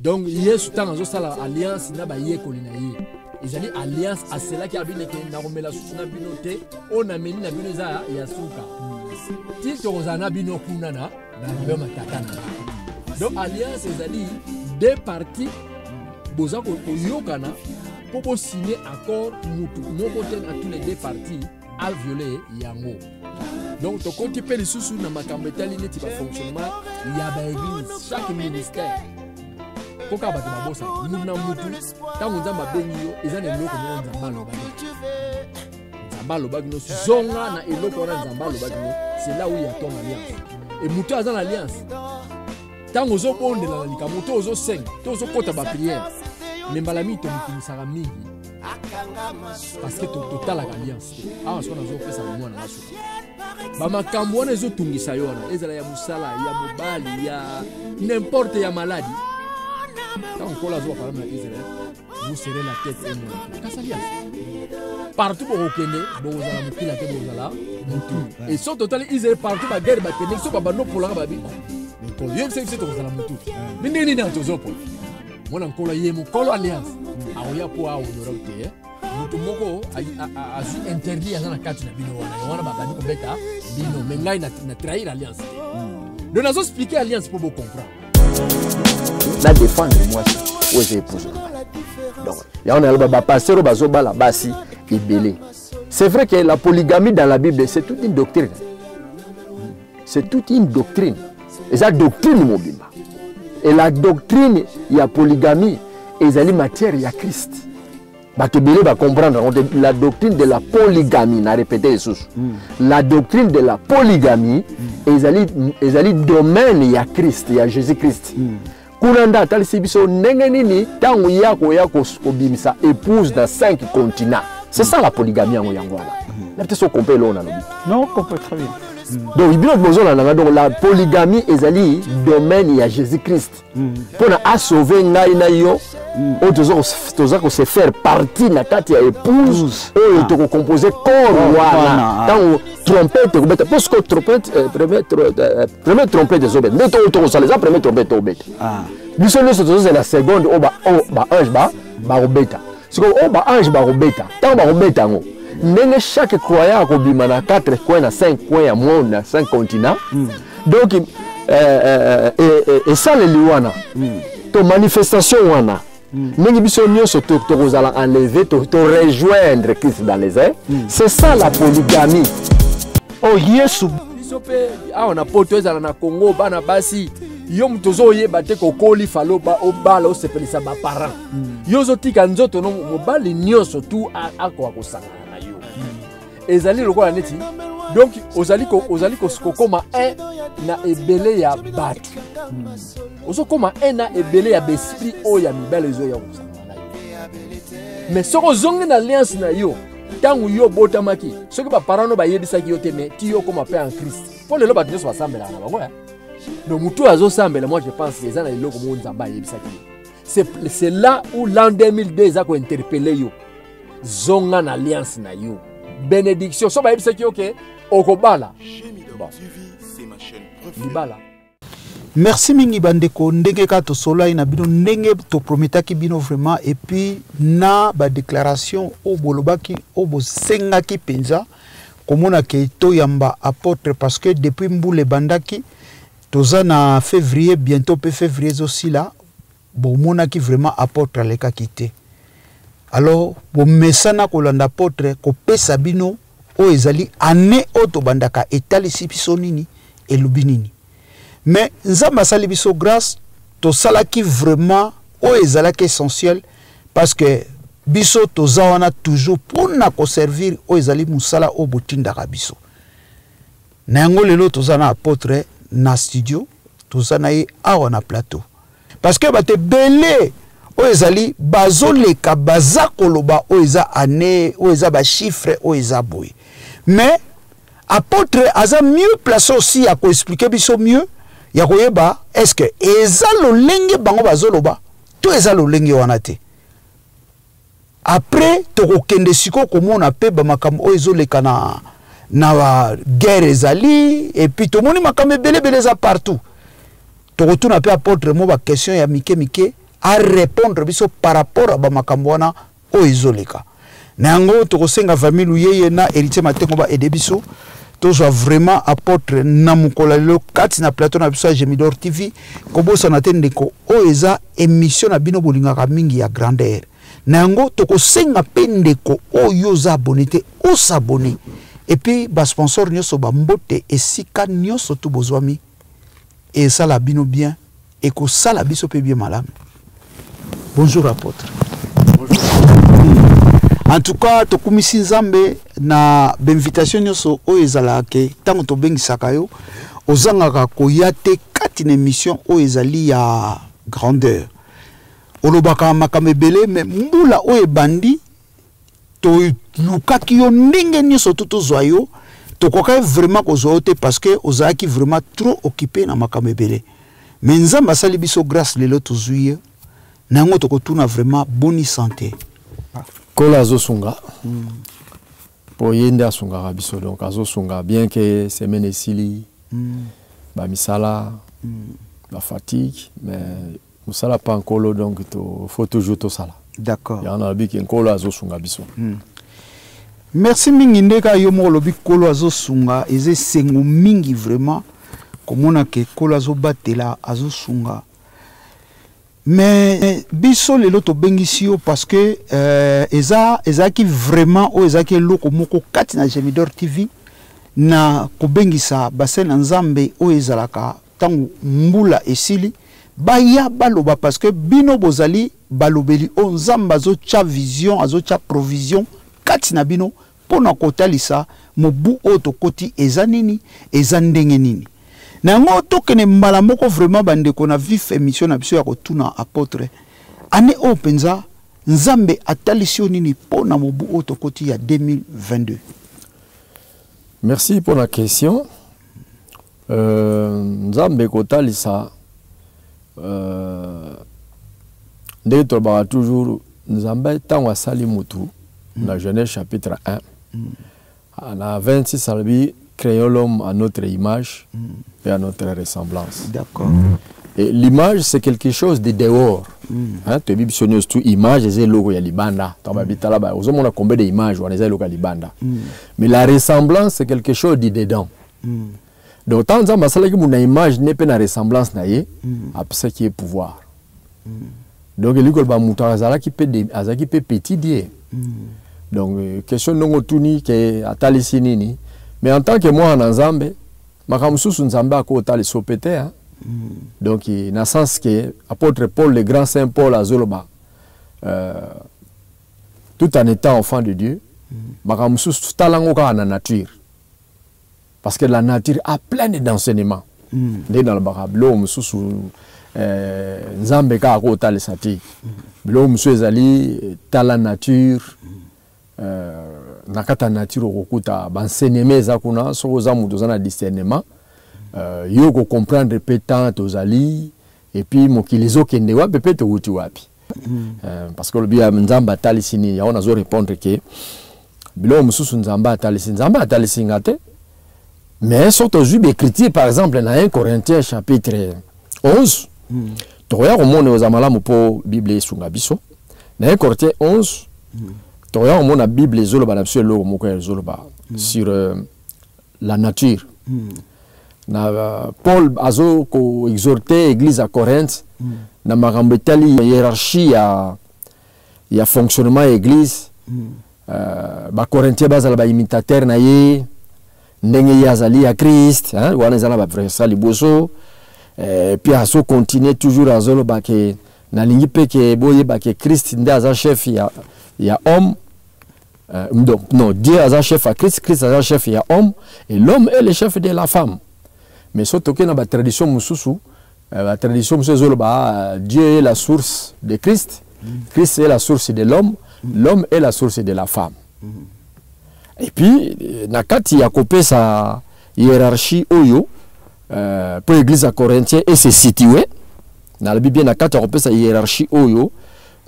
Donc Yesu ntango azosala alliance na bayekoli na ye, ezali alliance aselaki abineke nakomela susu na bino te, oyo nameli na bino eza ya suka, ti tokozala na bino kuna na royaume ya Tata na ngai. Donc alliance ezali deux parties boza koyokana mpo bosigne accord, mutu moko te na tous les deux parties aviole yango. Donc tokoti mpe lisusu na makambo etali neti bafonctionnement ya baeglise, chaque ministère, mpo kaka bato babosana mutu na mutu. Ntango Nzambe abengi yo, eza na eloko moko Nzambe alobaki. Nzambe alobaki no, zonga na eloko wana Nzambe alobaki no. C'est là où il y a ton alliance. E moto aza na alliance, ntango ozobondela na likambo to ozosenga to ozokɔta baprière, me mbala mingi tomitungisaka mingi parce que totalaka alliance te. Awa soki nazopesa mwana na suka, bamakambo wana ezotungisa yo wana, ezala ya mosala, ya mobali, ya n'importe, ya maladi, ntango Nkolo azoba par exemple na Israel: "Vous serez la tête et non la queue." Kasi alliance, partout bokokende, bokozala mokila te, bokozala mutu. Et so totali Israel, partout baguerre bakendeki, so babando opolaka babi nkolo yo biso tokozala mutu. Mi ndenge nini tozopola? Mwana Nkolo ye mokolo alliance akoya mpo ahonore te moto moko azwi interdit aza na kati na bino wana. Yango wana babandi kobeta bino, me ngai na trahir alliance te. Donc nazoexplike alliance mpo bocomprendre. Na défendre mwasi oyo eza épouse na ngai. Donc yango naloba, bapasteur oyo bazobala basi ebele, c'est vrai que la polygamie dans la Bible, c'est toute une doctrine, c'est toute une doctrine, eza doctrine mobimba. Et la doctrine ya polygamie ezali matière ya Christ. Bato ebele bacomprendre yango te. La doctrine de la polygamie, na répété lisusu, la doctrine de la polygamie ezali domaine ya Christ, ya Jésus Christ. Kuna nde atalisi biso ndenge nini ntango ya koya kobimisa épouse na cinq continents. C'est ça la polygamie. Yango wana na peut-être so comprend eloko nalobi. Non, comprend très bien. Donc bino bozolanda nga. Donc la polygamie ezali domaine ya Jésus Christ mpona asauve ngai na yo oyo toza kose faire partie na kati ya épouse oyo tokocompose corps wana. Ntango trompette ekobeta, mpo siko trompette, première trompette ezobeta nde tokosala, eza première trompette tokobeta. Biso nyonso tozozela seconde oyo baange bakobeta. Sikoyo oyo baange bakobeta, ntango bakobeta yango, ndenge chaque croyant akobima na 4 coin, na 5 coin ya monde, na 5 continent. Donc esaleli wana to manifestation wana, ndenge biso nyonso tokozala enlevé, to rejoindre Christ dans les airs. C'est ça la polygamie. Oh Yesu! Biso mpe awa na Poto, ezala na Congo, bana basi, yo moto ozoyeba te, kokoli falo obala, osepelisa baparent, yo ozotika nzoto no mobali nyonso tu akoka kosangana na yo. Ezali lokola neti, donc ozali kokóma un na ebele ya bato, ozokóma un na ebele ya baesprit oyo ya mibale ezoya kosangana na yo. Mais soki ozongi na alliance na yo, ntango yo obotamaki, soki baparent no bayebisaki yo te, mais ti yo okóma mpe en Christ, mpo lelo bato nyonso basambelaka na bango ya. Donc motu oyo azosambela, moi je pense eza na eloko moko Nzambe ayebisaki ye. C'est là où l'an 2002 eza kointerpeller yo: zonga na alliance na yo, bénédiction. So bayebisaki yo ke okobala, bon, libala. Merci mingi bandeko, ndenge kaka tosolai na bino, ndenge toprometaki bino vraiment, et puis na badéclaration oyo bolobaki, oyo bosengaki mpenza komona ke toyamba apôtre, parce que depuis mbula ebandaki, toza na février, bientôt mpe février ezosila, bomonaki vraiment apôtre alekaki te. Alors bomesana kolanda apôtre kopesa bino oyo ezali année oyo tobandaka, etalisi biso nini, elobi nini. Mais Nzambe asali biso grâce, tosalaki vraiment oyo ezalaki essentiel, parce que biso toza wana toujours mpona koservir oyo ezali mosala oyo botindaka biso na yango. Lelo toza na apôtre na studio, toza na ye awa na plateau, parce que bato ebele oyo ezali bazoleka, baza koloba oyo eza année, oyo eza bachiffre, oyo eza boye. Mais apôtre aza mieux placé aussi ya koexpliquer biso mieux, ya koyeba est ce que eza lolenge bango bazoloba to eza lolenge wana te. Après tokokende sikoyo komona mpe bamakambo oyo ezoleka na guerre ezali, et puis tomoni makambo ebele ebele eza partout. Tokotuna mpe apôtre mo baquestion ya mike mike. Arépondre biso par rapport à bamakambo wana oyo ezoleka. Na yango tokosenga famille Luyeye na Héritier Matengo ba aider biso tozwa vraiment apôtre na mokolo ya lelo kati na plateau na biso ya Gemidor TV. Kobosana te ndeko, oyo eza émission na bino bolingaka mingi ya grandeur. Na yango tokosenga mpe ndeko oyo oza abonné te, os'abonner, et puis basponsor nyonso, bambote esika nyonso tu bozwami, esala bino bien, ekosala biso mpe bien malamu. Bonjour apôtre. En tout cas tokumisi Nzambe na bainvitation nyonso oyo ezalaka ke ntango tobengisaka yo, ozangaka koya te kati na émission oyo ezali ya grandeur. Olobaka makambo ebele, mais mbula oyo ebandi, tolukaki yo ndenge nyonso to tozwa yo, tokokaki vraiment kozwa yo te parce que ozalaki vraiment trop occupé na makambo ebele. Mais Nzambe asali biso grâce, lelo tozwi ye. Na yango tokotuna vraiment, boni santé? Nkolo azosunga, mpo ye nde asungaka biso. Donc azosunga bien ke semaine esili, bamisala, bafatigue, mais mosala mpa Nkolo, donc to, faut toujours tosala. Yango nalobi ke Nkolo azosunga biso. Merci mingi. Nde kaka yo moko olobi Nkolo azosunga, eza esengo mingi vraiment komona ke Nkolo azobatela, azosunga. Mais biso lelo tobengisi yo parce que eza ezalaki vraiment oyo ezalaki eloko moko kati na Gemidor TV na kobengisa basali na Nzambe oyo ezalaka ntango mbula esili, baya baloba, parce que bino bozali balobeli oyo Nzambe azotya vision, azotya provision kati na bino mpo na kotalisa mobu oyo tokoti eza nini, eza ndenge nini. Na yango tokende mbala moko vraiment, bandeko, na vif émission na biso ya kotuna apôtre: année oyo mpenza, Nzambe atalisi yo nini mpo na mobu oyo tokoti ya 2022? Merci pour la question. Nzambe kotalisa, ndenge tolobaka toujours, Nzambe ntango asali mutu, na Genèse chapitre 1, na 26, alobi: "Créons l'homme à notre image et à notre ressemblance." Et l'image, c'est quelque chose de dehors. Hein, toyebi biso nyonso tu, image eza eloko ya libanda. Ntango babi tala, ozomona combien de image wana, eza eloko ya libanda. Mais la ressemblance, c'est quelque chose du dedans. Donc ntango Nzambe asalaki moto na image ne mpe na ressemblance na ye, apesaki ye pouvoir. Donc elingi koloba moto azalaki mpe petit dieu. Donc question ndongo otuni ke atalisi nini, mais en tant que mwana na Nzambe, makambo mosusu Nzambe akotalisa yo mpe te, hein? Donc na sens ke apôtre Paul, le grand saint Paul, azoloba, tout en étant enfant de Dieu, makambo mosusu tala yango kaka na nature, parce que la nature a plein d'enseignements. Nde nalobaka biloko mosusu, Nzambe kaka kotalisa te. Biloko mosusu ezali tala nature. Na kati ya nature okokuta baenseignement eza kuna. Soki oza moto oza na discernement, yo okocomprendre mpe temps tozali et puis mokili ezokende wapi mpe towuti wapi. Parce que olobi Nzambe atalisi nini, yango nazo répondre ke biloko mosusu Nzambe atalisi, Nzambe atalisi nga te. Mais soki tozwi baécriture, par exemple na 1 Corinthiens chapitre 11, tokoya komona, eza malamu mpo Bible esunga biso. Na 1 Corinthiens 11, tokoya komona Bible ezoloba na biso eloko moko ezoloba sur la nature. Na Paul azo koexhorte église ya Corinthe na makambo etali hiérarchie ya fonctionnement ya église. Bacorinthien bazala baimitateur na ye ndenge ye azali ya Christ, hein? Wana eza na baverset liboso. Puis azocontinue toujours, azoloba ke nalingi mpe ke boyeba ke Christ nde aza chef ya homme. Donc non, Dieu aza chef ya Christ, Christ aza chef ya homme et l'homme est le chef de la femme. Mais so tokei na batradition mosusu, batradition mosusu ezoloba Dieu est la source de Christ, Christ est la source de l'homme, l'homme est la source de la femme. Et puis na kati ya kopesa hiérarchie oyo mpo église ya Corinthien ese situe, nalobi bien, na kati ya kopesa hiérarchie oyo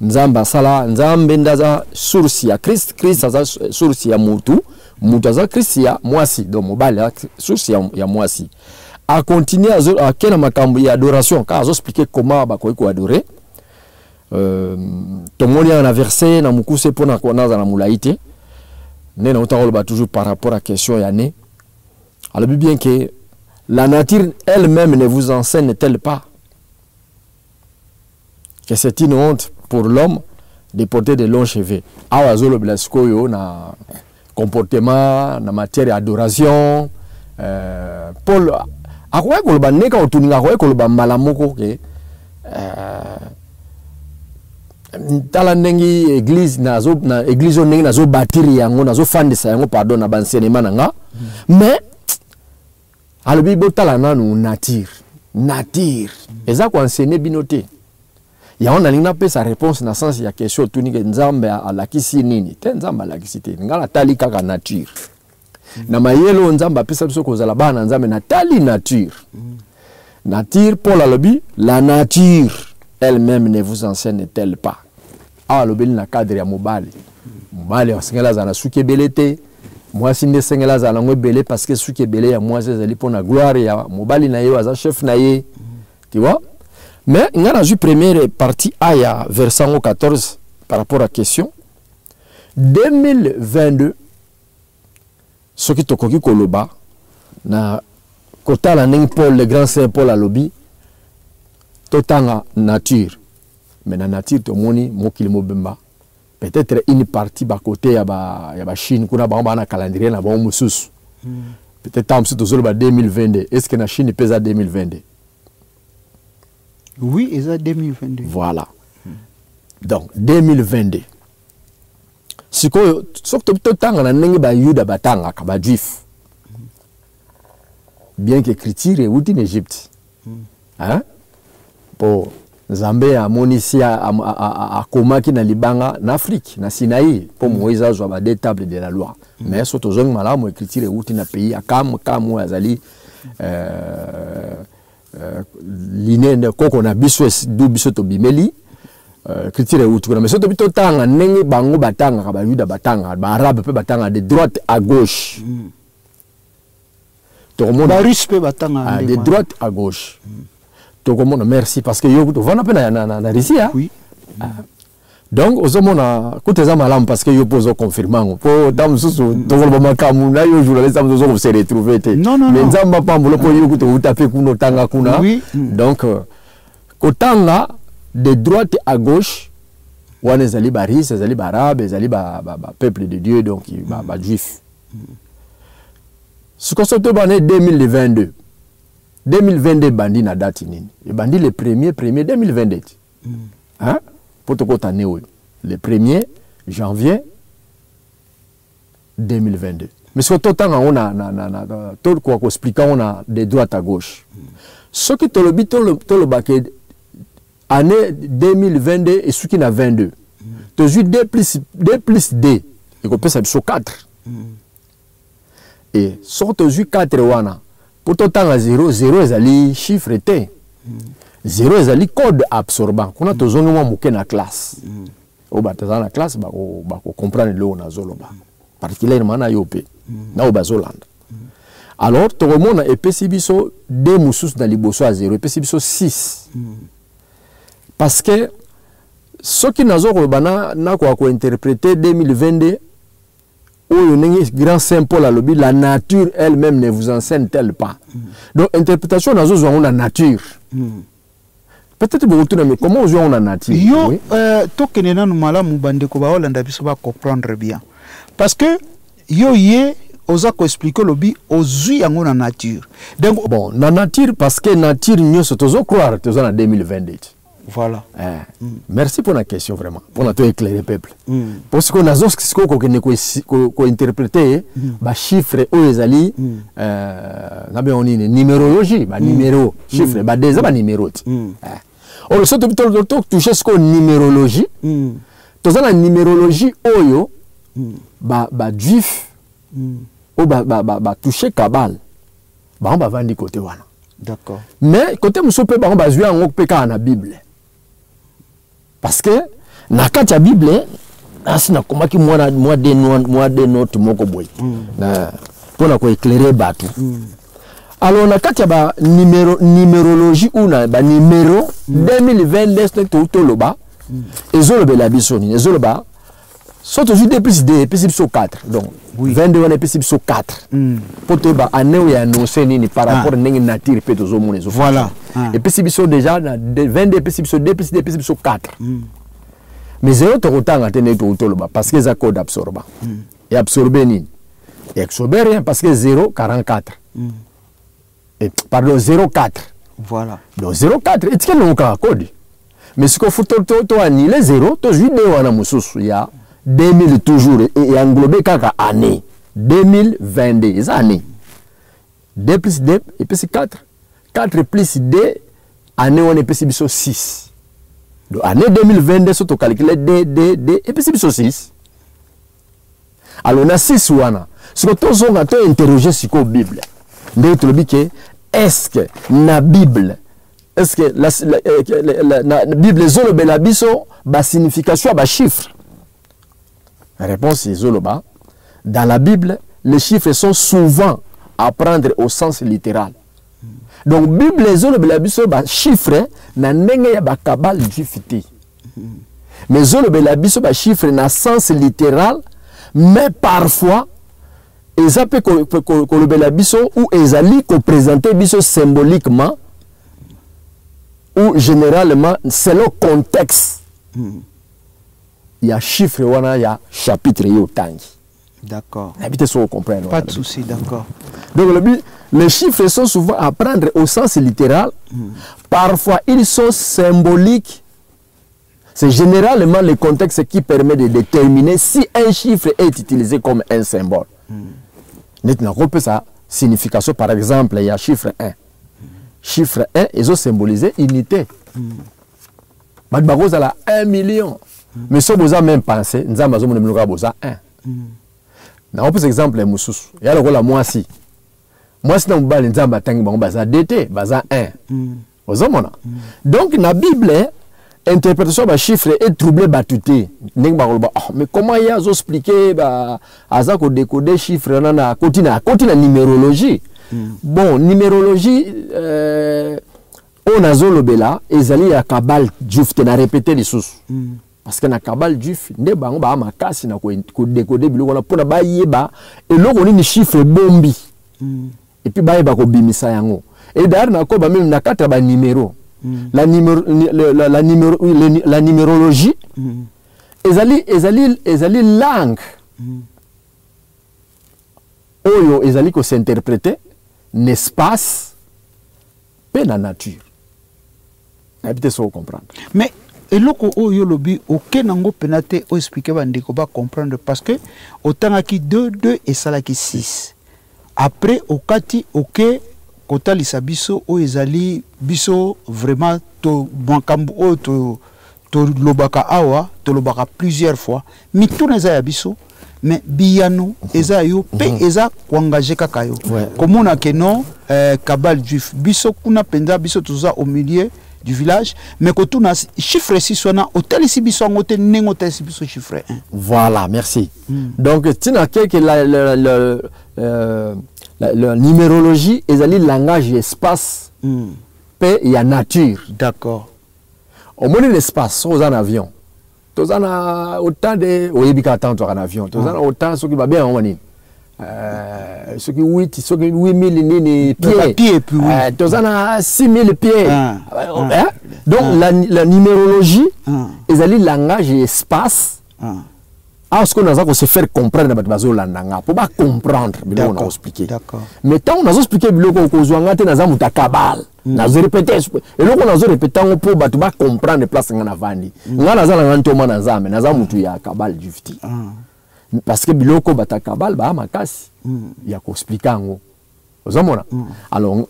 Nzambe asala, Nzambe nde aza source ya Christ, Christ aza source ya mutu, mutu aza Christ ya mwasi, donc mobali aza source ya mwasi. Akontinue, ake na makambo ya adoration, kaka azoexplique comment bakoki koadore. Tomoni awa na verset na mokuse mpo na nazala molai te, nde nauta koloba toujours par rapport à question ya ne. Alobi bien que la nature elle-même ne vous enseigne-t-elle pas que c'est une honte pour l'homme de porter de longs cheveux? Awa azolobela sikoyo na comportement na matière ya adoration. Paul akoki koloba ndenge otuninga, akoki koloba mbala moko ke tala ndenge église nazo na église oyo ndenge nazobatiri yango, nazofandisa yango, pardon, na baenseignement na nga. Mais alobi botala nanu nature. Nature eza koenseigner bino te. Yango nalingi napesa réponse na sens ya question otuni ke Nzambe alakisi nini te. Nzambe alakisi te, ngai natali kaka nature na mayele oyo Nzambe apesa biso kozala bana na Nzambe. Natali nature. Nature, Paul alobi la nature elle-même ne vous enseigne-t-elle pas? Awa alobeli na cadre ya mobali. Mobali asengeli azala na suki ebele te, mwasi nde esengeli azala nango ebele, parce que suki ebele ya mwasi ezali mpona gloire ya mobali na ye oyo aza chef na ye, tu vois. Mais nga nazwi première partie A ya verset yango 14 par rapport à question 2022. Soki tokoki koloba na kotala ndenge Paul, le grand saint Paul, alobi totanga nature, mais na nature tomoni mokili mobimba, peut-être une partie bakote ya ba Chine kuna, bango baa na calendrier na bango mosusu. Peut-être ntango mosusu tozoloba 2022, est ce que na Chine mpe eza 2022? Oui, eza 2022. Voilà, donc 2022 sikoyo, soki totanga na ndenge Bayuda batangaka, Bajuif, bien que écriture euti na Égypte, hein? Po Nzambe amonisi, akomaki na libanga na Afrique, na Sinaï, mpo Moïse azwa ba deux tables de la loi. Mais so tozongi malamu, écriture euti na pays ya Kam. Kam oyo azali linene, koko na biso, du biso tobimeli. Écriture euti kuna. Mais so tobi totanga ndenge bango batangaka, Bayuda batangaka, Baarabe mpe batangaka de droite à gauche, tokomona Barusse mpe batangaka. Ah, de droite à gauche, tokomona. Merci, parce que yo tovanda mpe na Russie, ah? Oui. Ah. Donc ozomona kuta eza malamu, parce que yo mpo ozoconfirme yango, mpo ntango mosusu tokoloba makambo na yo journaliste, mosusu ozokose retrouve te. Non, non, mais non. Nzambe apambola mpo yo kuta outa mpe kuna, otanga kuna. Oui. Donc kotanga de droite à gauche wana ezali Barusse, ezali Baarabe, ezali bapeuple de Dieu, donc Bajuif. Sikoyo so tobana 2022, 2022 ebandi na date nini? Ebandi le premier premier 2022 ti, hein? Mpo tokota ne oyo le 1er janvier 2022. Mais soki totanga yango na tokoka koexpliquer yango na de droite à gauche, soki tolobi tolobaka année 2022 esuki na 22, tozwi 2 plus 2 plus 2 ekopesa biso 4. E soki tozwi 4 wana, mpo totanga 0, 0 ezali chiffre te, 0 ezali code absorbant. Kuna tozongi mwa moke na classe. Oyo bato aza na classe bakocomprendre eloko nazoloba, particulièrement na yo mpe na oyo bazolanda. Alors tokomona epesi biso 2 mosusu na liboso ya 0, epesi biso 6, parce que soki nazokoloba nakoka kointerpréter 2022 oyo ndenge grand saint Paul alobi la nature elle-même ne vous enseigne-t-elle pas? Donc interprétation nazozwa yango na nature. Peut-être bokotuna, mais comment ozwa yango na nature? Yo Oui. Tokende nanu malamu, bandeko baolanda biso bacomprendre bien, parce que yo ye oza koexpliquer, olobi ozwi yango na nature, donc Bon, na nature, parce que nature nyonso tozocroire toza na 2022. Voilà. Eh. Merci pour la question, vraiment mpona to éclairer peuple. Po sikoyo nazo sikoyo kokende kointerpréter bachiffre oyo ezali nabengo nini, numérologie, banumero, chiffre bade eza banumero ti. Eh. Oyo so totouche sikoyo numérologie, toza na numérologie oyo bajuif oyo batouche Kabbale, bango bavandi kote wana. Mais côté mosusu mpe bango bazwi yango mpe kaka na Bible, parce que na kati ya Bible nasi nakomaki mwa mwa de note moko boye na mpona koéclairer bato. Alors na kati ya banumero, numérologie ou na banumero 2022, soki toloba Ezolobela biso nini? Ezoloba so tozwi 2 plus 2 epesi biso 4, donc 22 wana epesi biso 4, mpo toyeba année oyo annonce nini par rapport ndenge nature mpe tozomona ezo. Epesi biso déjà na 22, epesi biso 2 plus 2 epesi biso 4. Mais zéro tokotanga te ndenge tokuti toloba, parce que eza code absorbant. Eabsorbe nini? Eabsorbe rien, parce que 0 44, eh, pardon, 04. Donc 04 etikali nango kaka code, mais sikoyo faut to annuler 0, tozwi 2 wana mosusu ya 2000, toujours englobe kaka année 2022. Eza année, 2 plus 2 epesi 4, 4 plus 2, année wana epesi biso 6. Donc année 2022, so tocalcule 2 2 2 epesi biso 6. Alors na 6 wana, sikoyo tozonga tointerroge sikoyo Bible, ndenge tolobi ke est-ce que na Bible, est-ce que la Bible ezolobela biso basignification ya bachiffre? Réponse ezoloba: dans la Bible, les chiffres sont souvent à prendre au sens littéral. Donc Bible ezolobela biso bachiffre na ndenge ya bakabbale juif te, mais ezolobela biso bachiffre na sens littéral. Mais parfois eza mpe kolobela biso ou ezali koprésente biso symboliquement ou généralement selon contexte ya chiffre wana ya chapitre ye otangi. Nayebi te soki ocomprendre. Pas de souci, d'accord. Donc lobi les chiffres sont souvent à prendre au sens littéral, parfois ils sont symboliques. C'est généralement le contexte qui permet de déterminer si un chiffre est utilisé comme un symbole. Neti nakopesa signification, par exemple, ya chiffre 1. Chiffre 1 ezosymbolize unité. Bato bakozala 1 million, mais so boza même pensée, Nzambe azomona bino kaka boza 1. Nakopesa exemple ya mosusu ya lokola mwasi. Mwasi na mobali, Nzambe atangi bango baza 2 te, baza 1. Ozomona? Donc na Bible, interprétation ya bachiffre etrouble bato te, ndenge bakoloba: "Oh, mais comment ye azoexplike, aza kodécode chiffre wana na akoti na numérologie?" Bon, numérologie oyo nazolobela ezali ya kabbale juif te. Na répéte lisusu, parce que na kabbale juif nde bango baa makasi na kodécode biloko wana, mpona bayeba eloko nini chiffre ebombi et puis bayeba kobimisa yango. Et d'ailleurs nakoba même na kati ya banimero, la, numéro, la, la, numéro, la numérologie ezali langue oyo ezali kosinterprete na espace mpe na nature. Nayebi te soki comprendre. Mais eloko oyo olobi, oke nango mpena te oexplike bandeko bacomprendre, parce que otangaki 2 2 esalaki 6, après okati oke kotalisa biso oyo ezali biso vraiment to makambo oyo tolobaka awa, tolobaka plusieurs fois. Mituna eza ya biso, mais biyano eza yo mpe eza koengage kaka yo. Komona ke non, kabbale juif, biso kuna mpenza, biso toza au milieu du village, mais kotuna chiffre 6 wana, otalisi biso yango te ndenge otalisi biso chiffre 1. Voilà, merci. Donc ntina keke la numérologie ezali langage ya espace mpe ya nature. Omoni l'espace, soki oza na avion, toza na autant de, oyebi kaka ntango tozalaka na avion, toza na autant, soki babenga yango nini, soki 8, soki 8000 nini pied. Pied, puis oui. Toza na 6000 pieds. Ah, ah. Eh? Donc la numérologie ezali langage ya espace. Awa sikoyo naza kose faire comprendre na bato bazolanda nga mpo bacomprendre biloko na koexplike. Mais ntango nazoexplike biloko, okozwa nga te, naza moto ya kabbale. Nazorepete eloko, nazorepete yango mpo bato bacomprendre place nga navandi. Nga naza na nga ntoma na Nzambe, naza motu ya kabbale juif te, parce que biloko bato ya kabbale baya makasi ya koexplike yango. Ozomona? Alors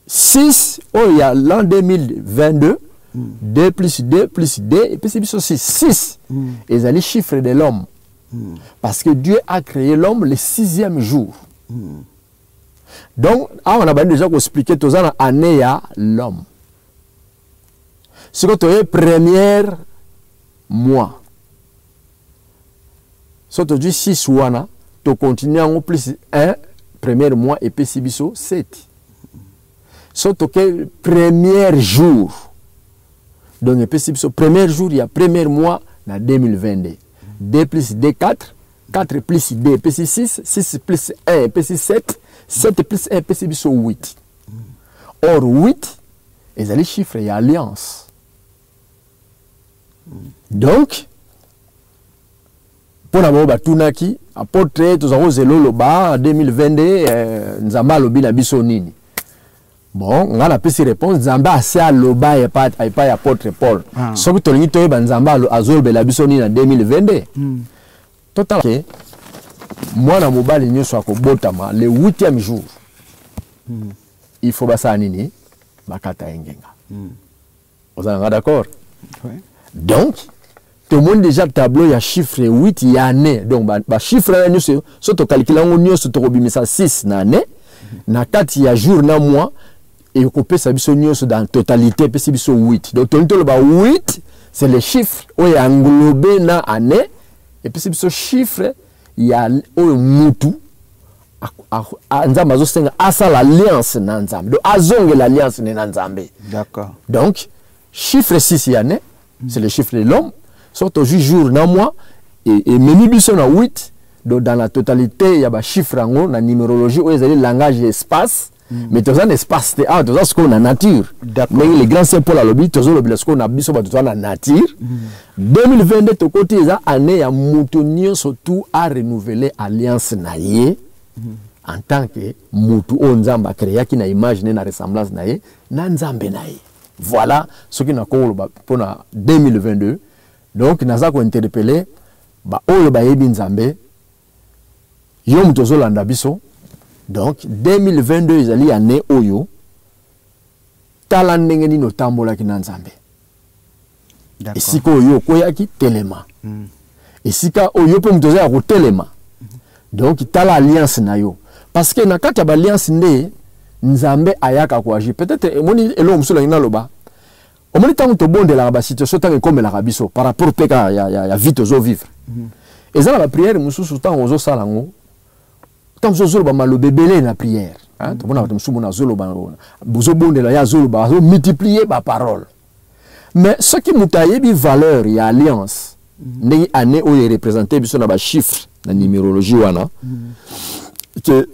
6 oyo ya l'an 2022, 2 plus 2 plus 2 epesi biso 6. 6 ezali chiffre de l'homme, parce que Dieu a créé l'homme le sixième jour. Donc awa na bandi déjà koexplike, toza na année ya l'homme. Sikoyo toye première mois, so tozwi 6 wana, tokontinue yango plus 1, premier mois epesi biso 7. So toke premier jour, Donc epesi biso premier jour ya premier mois na 2022. 2 plus 2, 4. 4 plus 2 epesi 6. 6 plus 1 epesi 7. 7 plus 1 epesi biso 8. Or 8 ezali chiffre ya alliance. Donc mpo na bango batunaki apôtre, toza kozela oloba 2022, Nzambe alobi na biso nini? Bon, ngai napesi réponse: Nzambe asi aloba epai ya apôtre Paul. Soki tolingi toyeba Nzambe azolobela biso nini na 2022, totala ke mwana mobali nyonso akobotama le huitième jour, il faut basala nini? Bakata ye ngenga. Oza na nga d'accord? Ouais. Donc tomoni déjà tableau ya chiffre 8 ya année. Donc bachiffre wana nyonso, so tokalikila yango nyonso, tokobimisa 6 na année. Na kati ya jour na mois, ekopesa biso nyonso dans totalité, epesi biso 8. Donc tolingi toloba 8, c'est le chiffre oyo englobe na année, epesi biso chiffre ya oyo mutu Nzambe azosenga asala alliance na Nzambe, donc azongela alliance ne na Nzambe. Donc chiffre 6 ya année, c'est le chiffre de l'homme. Soki tozwi jour na mois, ememi biso na 8. Donc dans la totalité ya bachiffre yango na numérologie, oyo ezali langage ya espace, mais toza na espace te awa, toza sikoyo na nature. Ndenge le grand saint Paul alobi, tozolobela sikoyo na biso bato toza na nature. 2022 tokoti, eza année ya moto nyonso tu arenouveler alliance na ye en tant que mutu oyo Nzambe akreaki na image ne, na ressemblance na ye, na Nzambe na ye. Voilà soki nakoloba mpona 2022. Donc naza kointerpeller baoyo bayebi Nzambe, yo moto ozolanda biso. Donc 2022 ezali année oyo tala ndenge nini otambolaki na Nzambe. Esika oyo okweyaki, telema. Esika oyo yo mpe moto oza ya kotelema, donc tala alliance na yo, parce que na kati ya baalliance nde Nzambe ayaka koagir. Peut-être emoni eloko mosusu olangi naloba. Omoni, ntango tobondelaka, basituation ntango ekomelaka biso par rapport mpe kaka ya vie tozovivre, eza na baprière mosusu, ntango ozosala yango, ntango mosusu ozoloba maloba ebele na prière, hein. Tomona bato mosusu mona azoloba, bozobondela, ye azoloba, azomultiplier baparole. Mais soki moto ayebi valeur ya alliance, ndenge année oyo ereprésente biso na bachiffre na numérologie wana, ke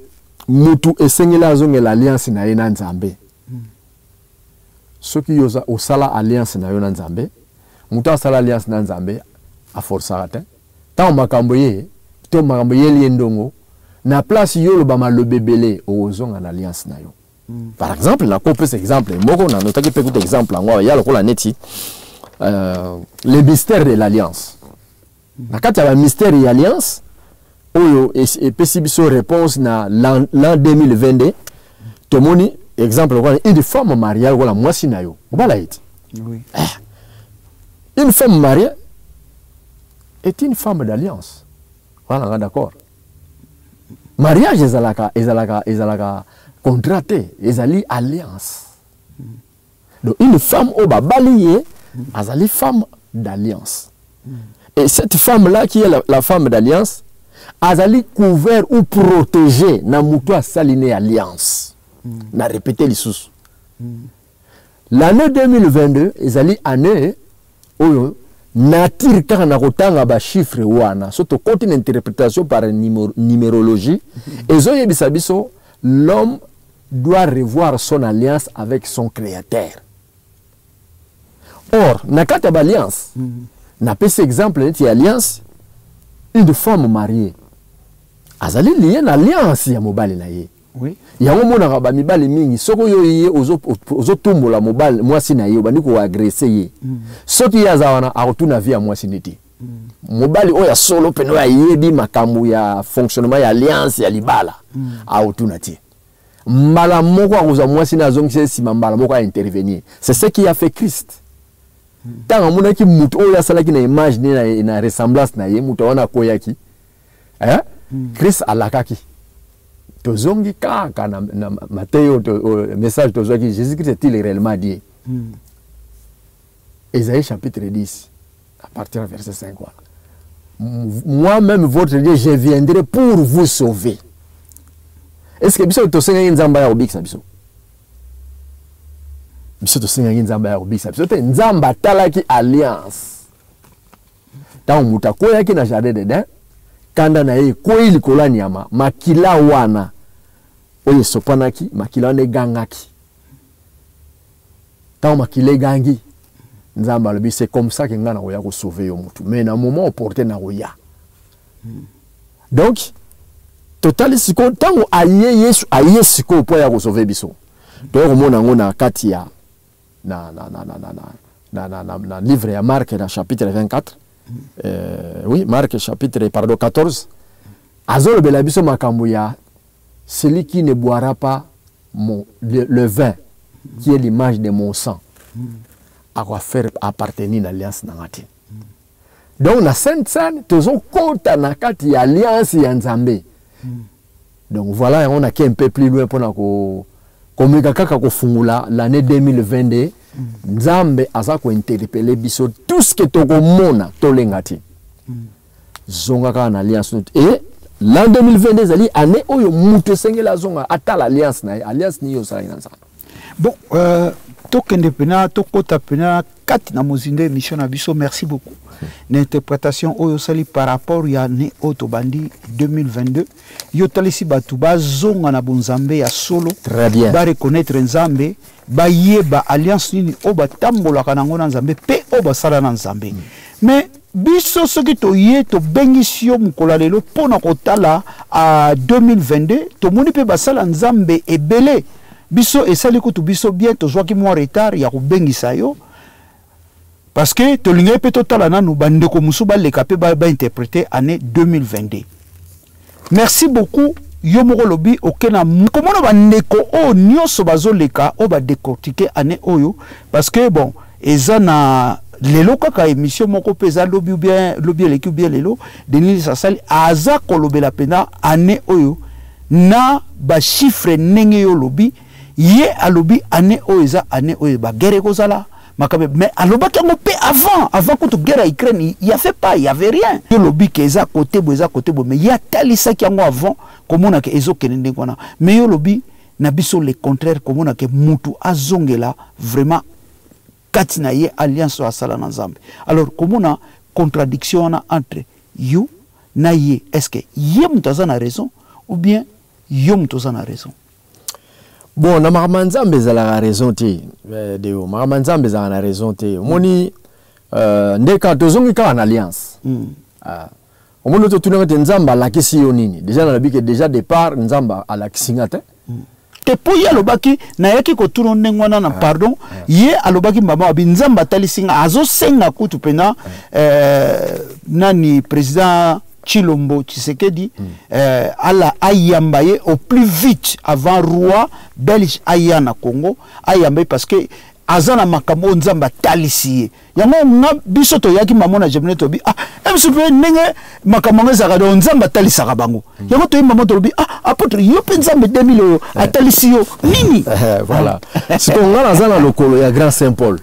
mutu esengeli azongela alliance na ye na Nzambe. Soki yo osala alliance na yo na Nzambe, moto asala alliance na Nzambe aforsaka te. Ntango makambo ye to makambo yeli ye ndongo na place, yo oloba maloba ebele, okozonga na alliance na yo. Par exemple, nakopesa exemple moko, nanotaki mpe kuta exemple yango awa, ya lokola neti le mystère de l'alliance. Na kati ya bamystère ya alliance oyo epesi biso réponse na l'an 2022, tomoni exemple lokola une femme mariée, lokola mwasi na yo obala ye te. Une femme mariée est une femme d'alliance. Voilà, nga d'accord, mariage ezalaka contrat te, ezali alliance. Donc une femme oyo babali ye azali femme d'alliance, et cette femme là qui est la femme d'alliance azali couvert ou protégé na moto asali ne alliance. Na répété lisusu, l'année 2022 ezali année oyo nature kaka na kotanga bachiffre wana. So tokoti na interprétation par numérologie, ezoyebisa biso l'homme doit revoir son alliance avec son créateur. Or na kati ya baalliance, napesi exemple neti ya alliance, une femme mariée azali lié na alliance ya mobali na ye. Yango omonaka bamibali mingi, soki oyo ye ozotumbola mobali, mwasi na ye, obandi koagresser ye, soki ye aza wana, akotuna vie ya mwasi nde te. Mobali oyo ya solo pene, oyo ayebi makambo ya fonctionnement ya alliance ya libala, akotuna te. Mbala moko akozwa mwasi na azongisa ye nsima, mbala moko aintervenir. C'est ce qui a fait Christ. Ntango amonaki motu oyo asalaki na image ne, na ressemblance na ye, moto wana akoyaki, eh? Christ alakaki. Tozongi kaka na Mateyo, message tozwaki, Jésus Christ est-il réellement Dieu? Ésaïe chapitre 10 à partir du verset 5 wana: Moi-même votre Dieu, je viendrai pour vous sauver. Est ce que biso tosengaki Nzambe aya kobikisa biso? Biso tosengaki Nzambe aya kobikisa biso te. Nzambe atalaki alliance. Ntango moto akweyaki na jardin d'Eden, kanda na ye ekwei likolo ya nyama, makila wana oyo esopanaki, makila wana egangaki. Ntango makila egangi, Nzambe alobi c'est comme ça que ngai nakoya kosauve yo motu, mais na moment opportun nakoya. Donc totali sikoyo ntango aye Yesu, aye sikoyo mpo aya kosauve biso. Toye komona yango na kati ya na, na, na, na, na, na, na, na, na livre ya Marc na chapitre 24, oui, Marc chapitre, pardon, 14, azolobela biso makambo ya celui qui ne boira pas le vin qui est l'image de mon sang akoa faire appartenir na alliance na nga te. Donc na Sainte Cène tozokota na kati ya alliance ya Nzambe. Donc voilà, on a un peu plus loin mpona komeka kaka kofungula l'année 2022. Nzambe aza kointerpeller biso, tout ce que tokomona tolenga te, zonga kaka na alliance. Et l'an 2022 ezali année oyo moto esengeli azonga, atala alliance na ye, alliance nini osalaki na Nzambe. Bon, tokende mpena, tokɔta mpena kati na mozindo émission na biso. Merci beaucoup na interprétation oyo osali par rapport ya année oyo tobandi 2022. Yo otalisi bato bazonga na bonzambe ya solo. Très bien. Bareconnaître Nzambe, bayeba alliance nini oyo batambolaka nango na Nzambe mpe oyo basala na Nzambe. Mais biso soki toye, tobengisi yo mokolo ya lelo mpo na kotala a 2022, tomoni mpe basala Nzambe ebele. Biso esali kutu biso bien, tozwaki mwa retard ya kobengisa yo parce que tolingaki mpe totala nanu bandeko mosusu baleka mpe bainterpréter année 2022. Merci beaucoup. Yo moko olobi oke na komona bandeko oyo nyonso bazoleka oyo badécortiquer année oyo, parce que bon, eza na lelo kaka émission moko mpe eza lobi ou bien lobi eleki ou bien lelo, Denis asali, aza kolobela mpena année oyo na bachiffre. Ndenge yo olobi, ye alobi année oyo eza année oyo baguerre ekozala makambo, mais alobaki yango mpe avant kutu guerre ya Ukraine. Il y avait pas, il y avait rien. Yo olobi ke eza côté boye, eza côté boye, mais ye atalisaki yango avant, komona ke ezokende ndenge wana. Mais yo olobi na biso le contraire, komona ke mutu azongela vraiment kati na ye alliance oyo asala na Nzambe. Alors komona contradiction wana entre yo na ye, est ce que ye moto aza na raison ou bien yo moto oza na raison? Bon, na makambo ya Nzambe ezalaka raison te. Deo, makambo ya Nzambe ezalaka na raison te. Omoni, nde kaka tozongi kaka na alliance. Ah. Omoni, totunaka te Nzambe alakisi yo nini. Déjà nalobi ke déjà départ Nzambe alakisi nga te. Te, mpo ye alobaki, nayaki kotuna ndenge wana na pardon, ye alobaki mama abi Nzambe atalisi nga, azosenga kutu mpena nani, président Chilombo Tshisekedi, ala ayamba ye au plus vite avant roi belge aya na Congo, ayamba ye parce que aza na makambo oyo Nzambe atalisi ye yango. Nga biso toyaki mamo na Gemine, tobi ah, biso mpe ndenge makambo yango ezalaka, donc Nzambe atalisaka bango yango. Toyi mamo, tolobi ah, apôtre, yo mpe Nzambe 2000 oyo atalisi yo nini? Voilà, sikoyo nga naza na lokolo ya grand Saint Paul.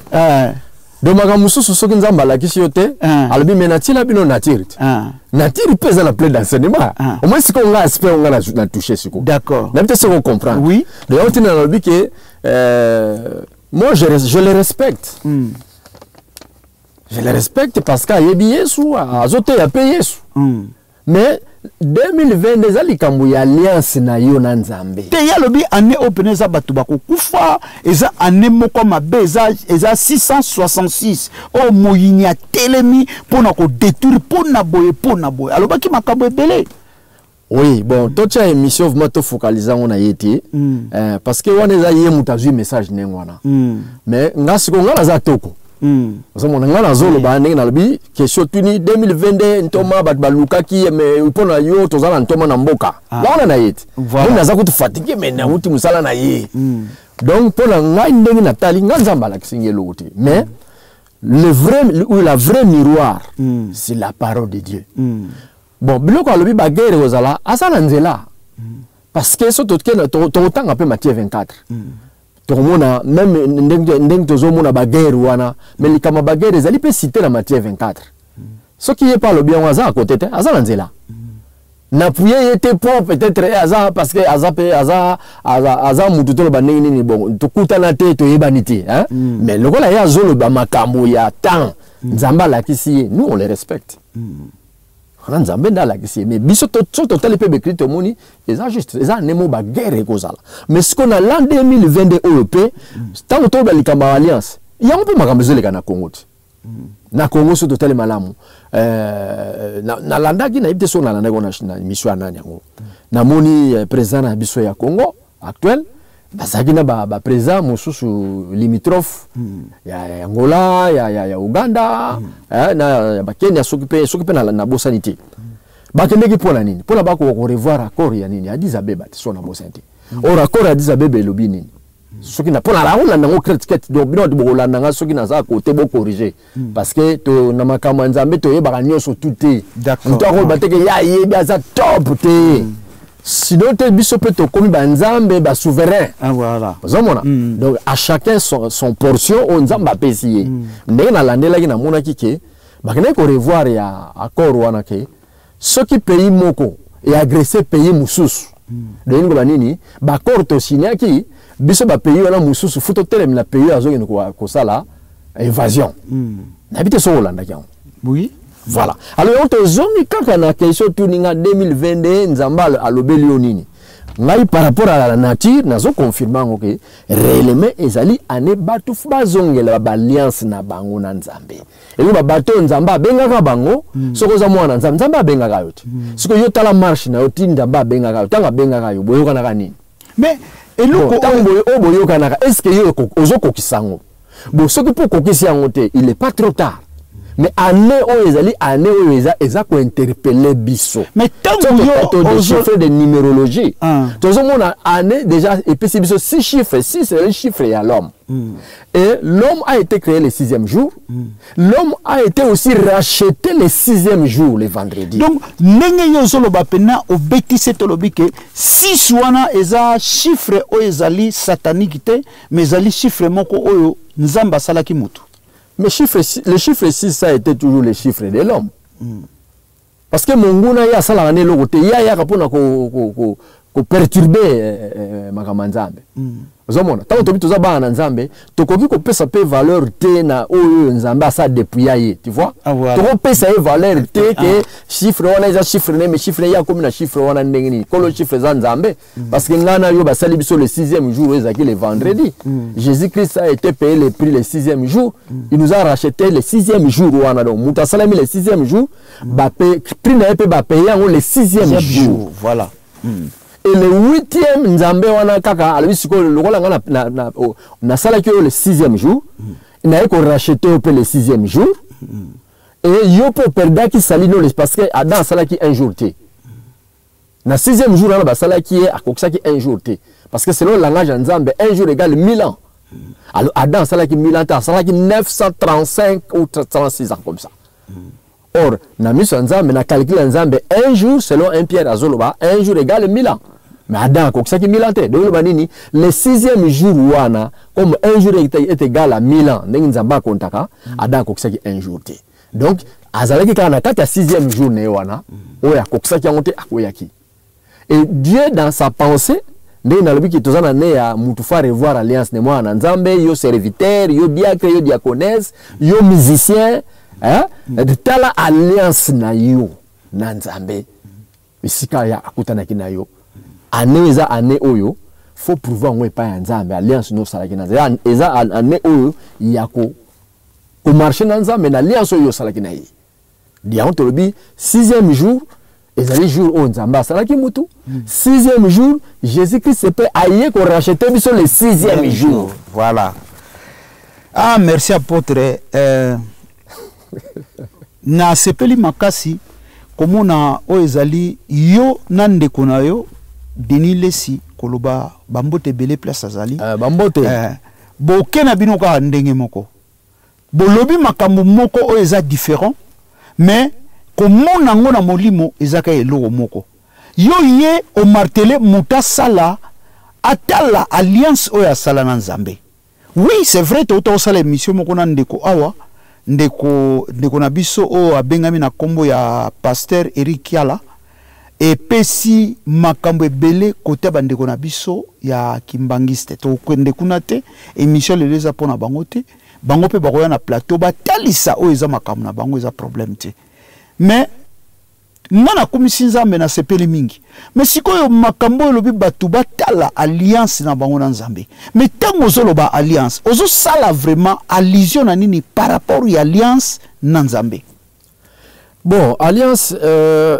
Donc makambo mosusu, soki Nzambe alakisi yo te, alobi me natila bino nature te. Nature mpe eza na plein d'enseignement. Au moins sikoyo nga aspect oyo nga na touché sikoyo. D'accord. Nayebi te soki ocomprendre. Oui. Donc ntina nalobi ke moi je le respecte. Je le respecte parce que ayebi Yesu, azoteya mpe Yesu. Mais 2022 eza likambo ya alliance na yo na Nzambe. Te, ye alobi année oyo pene eza bato bakokufa, eza année moko mabe, eza 666 oyo moyini atelemi mpo na kodétruire, mpo na boye, mpo na boye. Alobaki makambo ebele. Oui, bon, totia émission vraiment tofocaliser yango na ye te. Parce que wana eza ye moto azwi message ndenge wana. Mais nga sikoyo, nga naza toko. Ozomona, nga nazoloba ndenge nalobi question tuni 2022, ntoma bato balukaki ye, mais mpo na yo toza na ntoma na mboka. Wana na ye te. Moni naza kutu fatigué, mais nauti mosala na ye. Donc mpo na ngai, ndenge natali nga, Nzambe alakisi ngai eloko te, mais le vrai ou la vraie miroir, c'est la parole de Dieu. Bon, biloko alobi baguerre ekozala, aza na nzela, parce que so tokende tokotanga mpe Matthieu 24, tokomona même ndenge tozomona baguerre wana. Mais likambo ya baguerre ezali mpe cité na Matthieu 24. Soki ye mpe alobi yango, aza na kote te, aza na nzela. N'appuye ye te po peut-être aza parce que aza pe aza aza, aza mutu toloba ndenge nini bon tokutana te toyebani te hein? Mais lokola ye azoloba makambo ya temps Nzambe alakisi ye, nous on le respecte. Wana Nzambe nde alakisi ye, mais biso so totali mpe bekri tomoni eza juste eza nemo baguerre ekozala. Mais sikoyo na l'an 2022 oyo mpe ntango toloba likambo ya alliance yango mpe makambo ezoleka na Congo te. Na Congo so totali malamu, nalandaki nayebi te soki nalandaki ngo na émission ya nani yango, namoni président na biso ya Congo actuel bazalaki na baprésident mosusu limitrophe ya Angola, ya Uganda, na ya bakenya, soki mpe nabosani te. Bakendeki mpo na nini? Mpona bakoka korevoir accord ya nini, Addis Abeba te, so nabosani te. Or accord ya Addis Abeba elobi nini? Soki na mpona nakolanda yango critique, donc bino bato bokolanda nga soki naza kote bocorriger, parce que to na makambo ya Nzambe toyebaka nyonso tu te. Moto akoloba te ke ye ayebi aza top te, sinon te biso mpe tokomi banzambe basouverain. Ah, voilà. Ozomona, donc à chacun son portion oyo Nzambe apesi ye. Ndenge nalandelaki, namonaki ke bakendaki korevoir ya accord wana ke soki pays moko eagresse pays mosusu, doyini koba nini, baaccord tosignaki biso bapays wana mosusu fu totelemela pays oyo azokende kosala invasion. Nayebi te soki olandaki yango. Oui. Voilà, alors yango tozongi kaka na question tuninga 2022, Nzambe alobeli yo nini? Ngai par rapport à la nature nazoconfirme yango ke réellement ezali année bato fu bazongela baalliance na bango na Nzambe. Elingi babato oyo Nzambe abengaka bango. Soki oza mwana Nzambe, Nzambe abengaka yo te. Soki yo tala marche na yo ti Nzambe abengaka yo, ntango abengaka yo boyokanaka nini? Mais eloko ntango oyo boyokanaka, est ce que yo ozokokisa yango? Bon, soki mpo okokisi yango te, il est pas trop tard, mais année oyo ezali année oyo eza kointerpeller biso. Mais ntango yo todéchiffre de numérologie, tozomona année déjà epesi biso six chiffres. Six, c'est le chiffre ya l'homme, et l'homme a été créé le sixième jour. L'homme a été aussi racheté le sixième jour, le vendredi. Donc ndenge yo ozoloba mpena obetisi, tolobi ke 6 wana eza chiffre oyo ezali satanique te, mais ezali chiffre moko oyo Nzambe asalaki motu. Mais le chiffre 6, ça a été toujours le chiffre de l'homme. Parce que monguna ye asalaka nde eloko te, ye ayaka mpona koperturber makambo ya Nzambe. Ozomona, ntango tobi toza bana na Nzambe, tokoki kopesa mpe valeur te na oyo Nzambe asa dépouilla ye, tu vois? Ah, voilà. Tokopesa ye valeur te ke chiffre wana eza chiffre ne, mais chiffre ye akomi na chiffre wana ndenge nini? Kolo chiffre eza Nzambe, parce que ngai na yo basali biso le sixième jour oyo ezalaki le vendredi. Jésus Christ a été payé le prix le sixième jour, il nous a racheté le sixième jour wana. Donc moto asalami le sixième jour, bape prix na ye mpe bapaye yango le sixième jour. Voilà. Et le huitième, Nzambe wana kaka alobi sikoyo lokola nga nasalaki oyo le sixième jour, naye koracheter oyo mpe le sixième jour, et yo mpe operdaki sali no, parce que Adam asalaki un jour te. Na sixième jour wana basalaki ye, akokisaki un jour te, parce que selon le langage ya Nzambe, un jour égale 1000 ans. Alors Adam asalaki 1000 ans te, asalaki 935 ou 36 ans comme ça. Or na miso ya Nzambe, na calcul ya Nzambe, un jour, selon 1 Pierre azoloba, un jour égale 1000 ans. Mais Adam akokisaki 1000 ans te. Donc oloba nini? Le sixième jour wana, comme un jour est égal à 1000 ans ndenge Nzambe akontaka, Adam akokisaki un jour te. Donc azalaki kaka na kati ya sixième jour na ye wana oyo akokisaki yango te, akweyaki. Et Dieu, dans sa pensée, ndenge nalobi ki toza na ne ya mutu fa revoir alliance ne mwana na Nzambe, yo serviteur, yo diacre, yo diaconesse, yo musicien, hein? Tala alliance na yo na Nzambe esika ya akutanaki na yo. Année eza année oyo faut prouver yango epai ya Nzambe, alliance no osalaki na Nzambe. Eza année oyo ya komarcher na Nzambe na alliance oyo osalaki na ye. Yango tolobi sixième jour ezali jour oyo Nzambe asalaki mutu. Sixième jour, Jésus Christ mpe aye koracheter biso le sixième jour. Voilà. Ah, merci apôtre. Nasepeli makasi komona oyo ezali yo na ndeko na yo Denis Lesi, koloba bambote ebele place azali. Bambote. Boke na bino kaka ndenge moko, bolobi makambo moko oyo eza différent, mais komona yango na molimo eza kaka eloko moko. Yo ye omarteler moto asala, atala alliance oyo asala na Nzambe. Oui, c'est vrai, touta kosala émission moko na ndeko awa, ndeko na biso oyo abengami na nkombo ya pasteur Eric Kiala. Epesi makambo ebele kote ya bandeko na biso ya kimbangiste. Tokende kuna te, émission lelo eza mpona bango te. Bango mpe bakoya na plateau batalisa oyo eza makambo na bango, eza problème te. Mais nga nakumisi Nzambe, nasepeli mingi. Mais sikoyo makambo oyo olobi, bato batala alliance na bango na Nzambe. Mais ntango ozoloba alliance, ozosala vraiment allusion na nini par rapport ya alliance na Nzambe? Bon, alliance,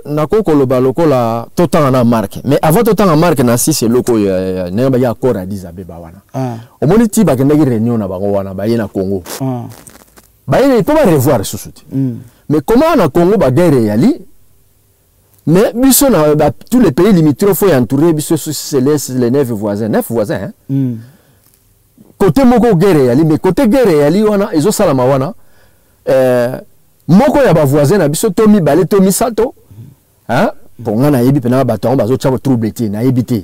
nakoki koloba lokola totanga na Marc. Mais avant totanga Marc na 6, eloko oyo ndenge baya accord Addis Abeba wana, omoni ti bakendaki réunion na bango wana, baye na Congo, baye mpo barevoir lisusu te. Mais comment na Congo baguerre eyali, mais biso na tous les pays limitrophes oyo entouré biso, c'est les neuf voisins, neuf voisins, hein? Côté moko guerre eyali, mais côté guerre eyali wana ezosalama wana, moko ya bavoisin na biso to mibale to misato, hein? Bon, nga nayebi mpena bato yango bazotya trouble te, nayebi te.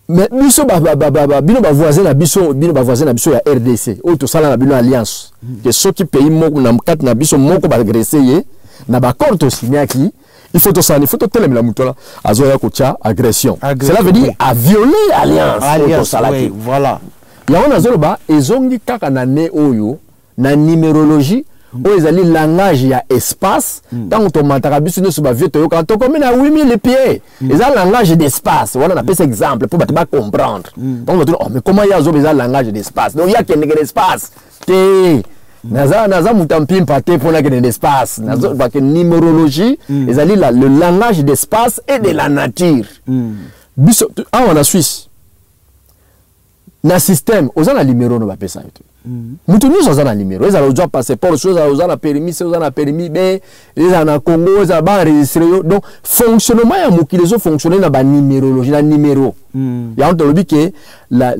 Mais biso bino bavoisin na biso, bino bavoisin na biso ya RDC oyo tosala na bino alliance ke soki pays moko na kati na biso moko baagresse ye, na baaccord tosignaki, il faut tosala, il faut totelemela moto wana azoya kotya agression. Cela veut dire aviole alliance oyo tosalaki. Voilà. Yango nazoloba, ezongi kaka na ne oyo na numérologie oyo ezali langage ya espace. Ntango tomataka biso nyonso bavieux, toyokaka tokomi na 8000 pieds, eza langage d'espace wana. Napesa exemple mpo bato bacomprendre. Ntango batuna: "Oh, mais comment ye azoba eza langage d'espace?" Donc ye akendeke na espace te. Naza moto ya mpimpa te mpo nakende na espace. Nazobake numérologie ezali le langage d'espace et de la nature. Biso awa na Suisse, na système, oza na numéro no bapesa yo te. Mutu nyonso aza na numéro, ezala ozwa passeport, so ezala oza na permis C, oza na permis B, ezala na Congo, ezala baenregistre yo. Donc fonctionnement ya mokili ezofonctionne na banumérologie, na numéro. Yango tolobi ke la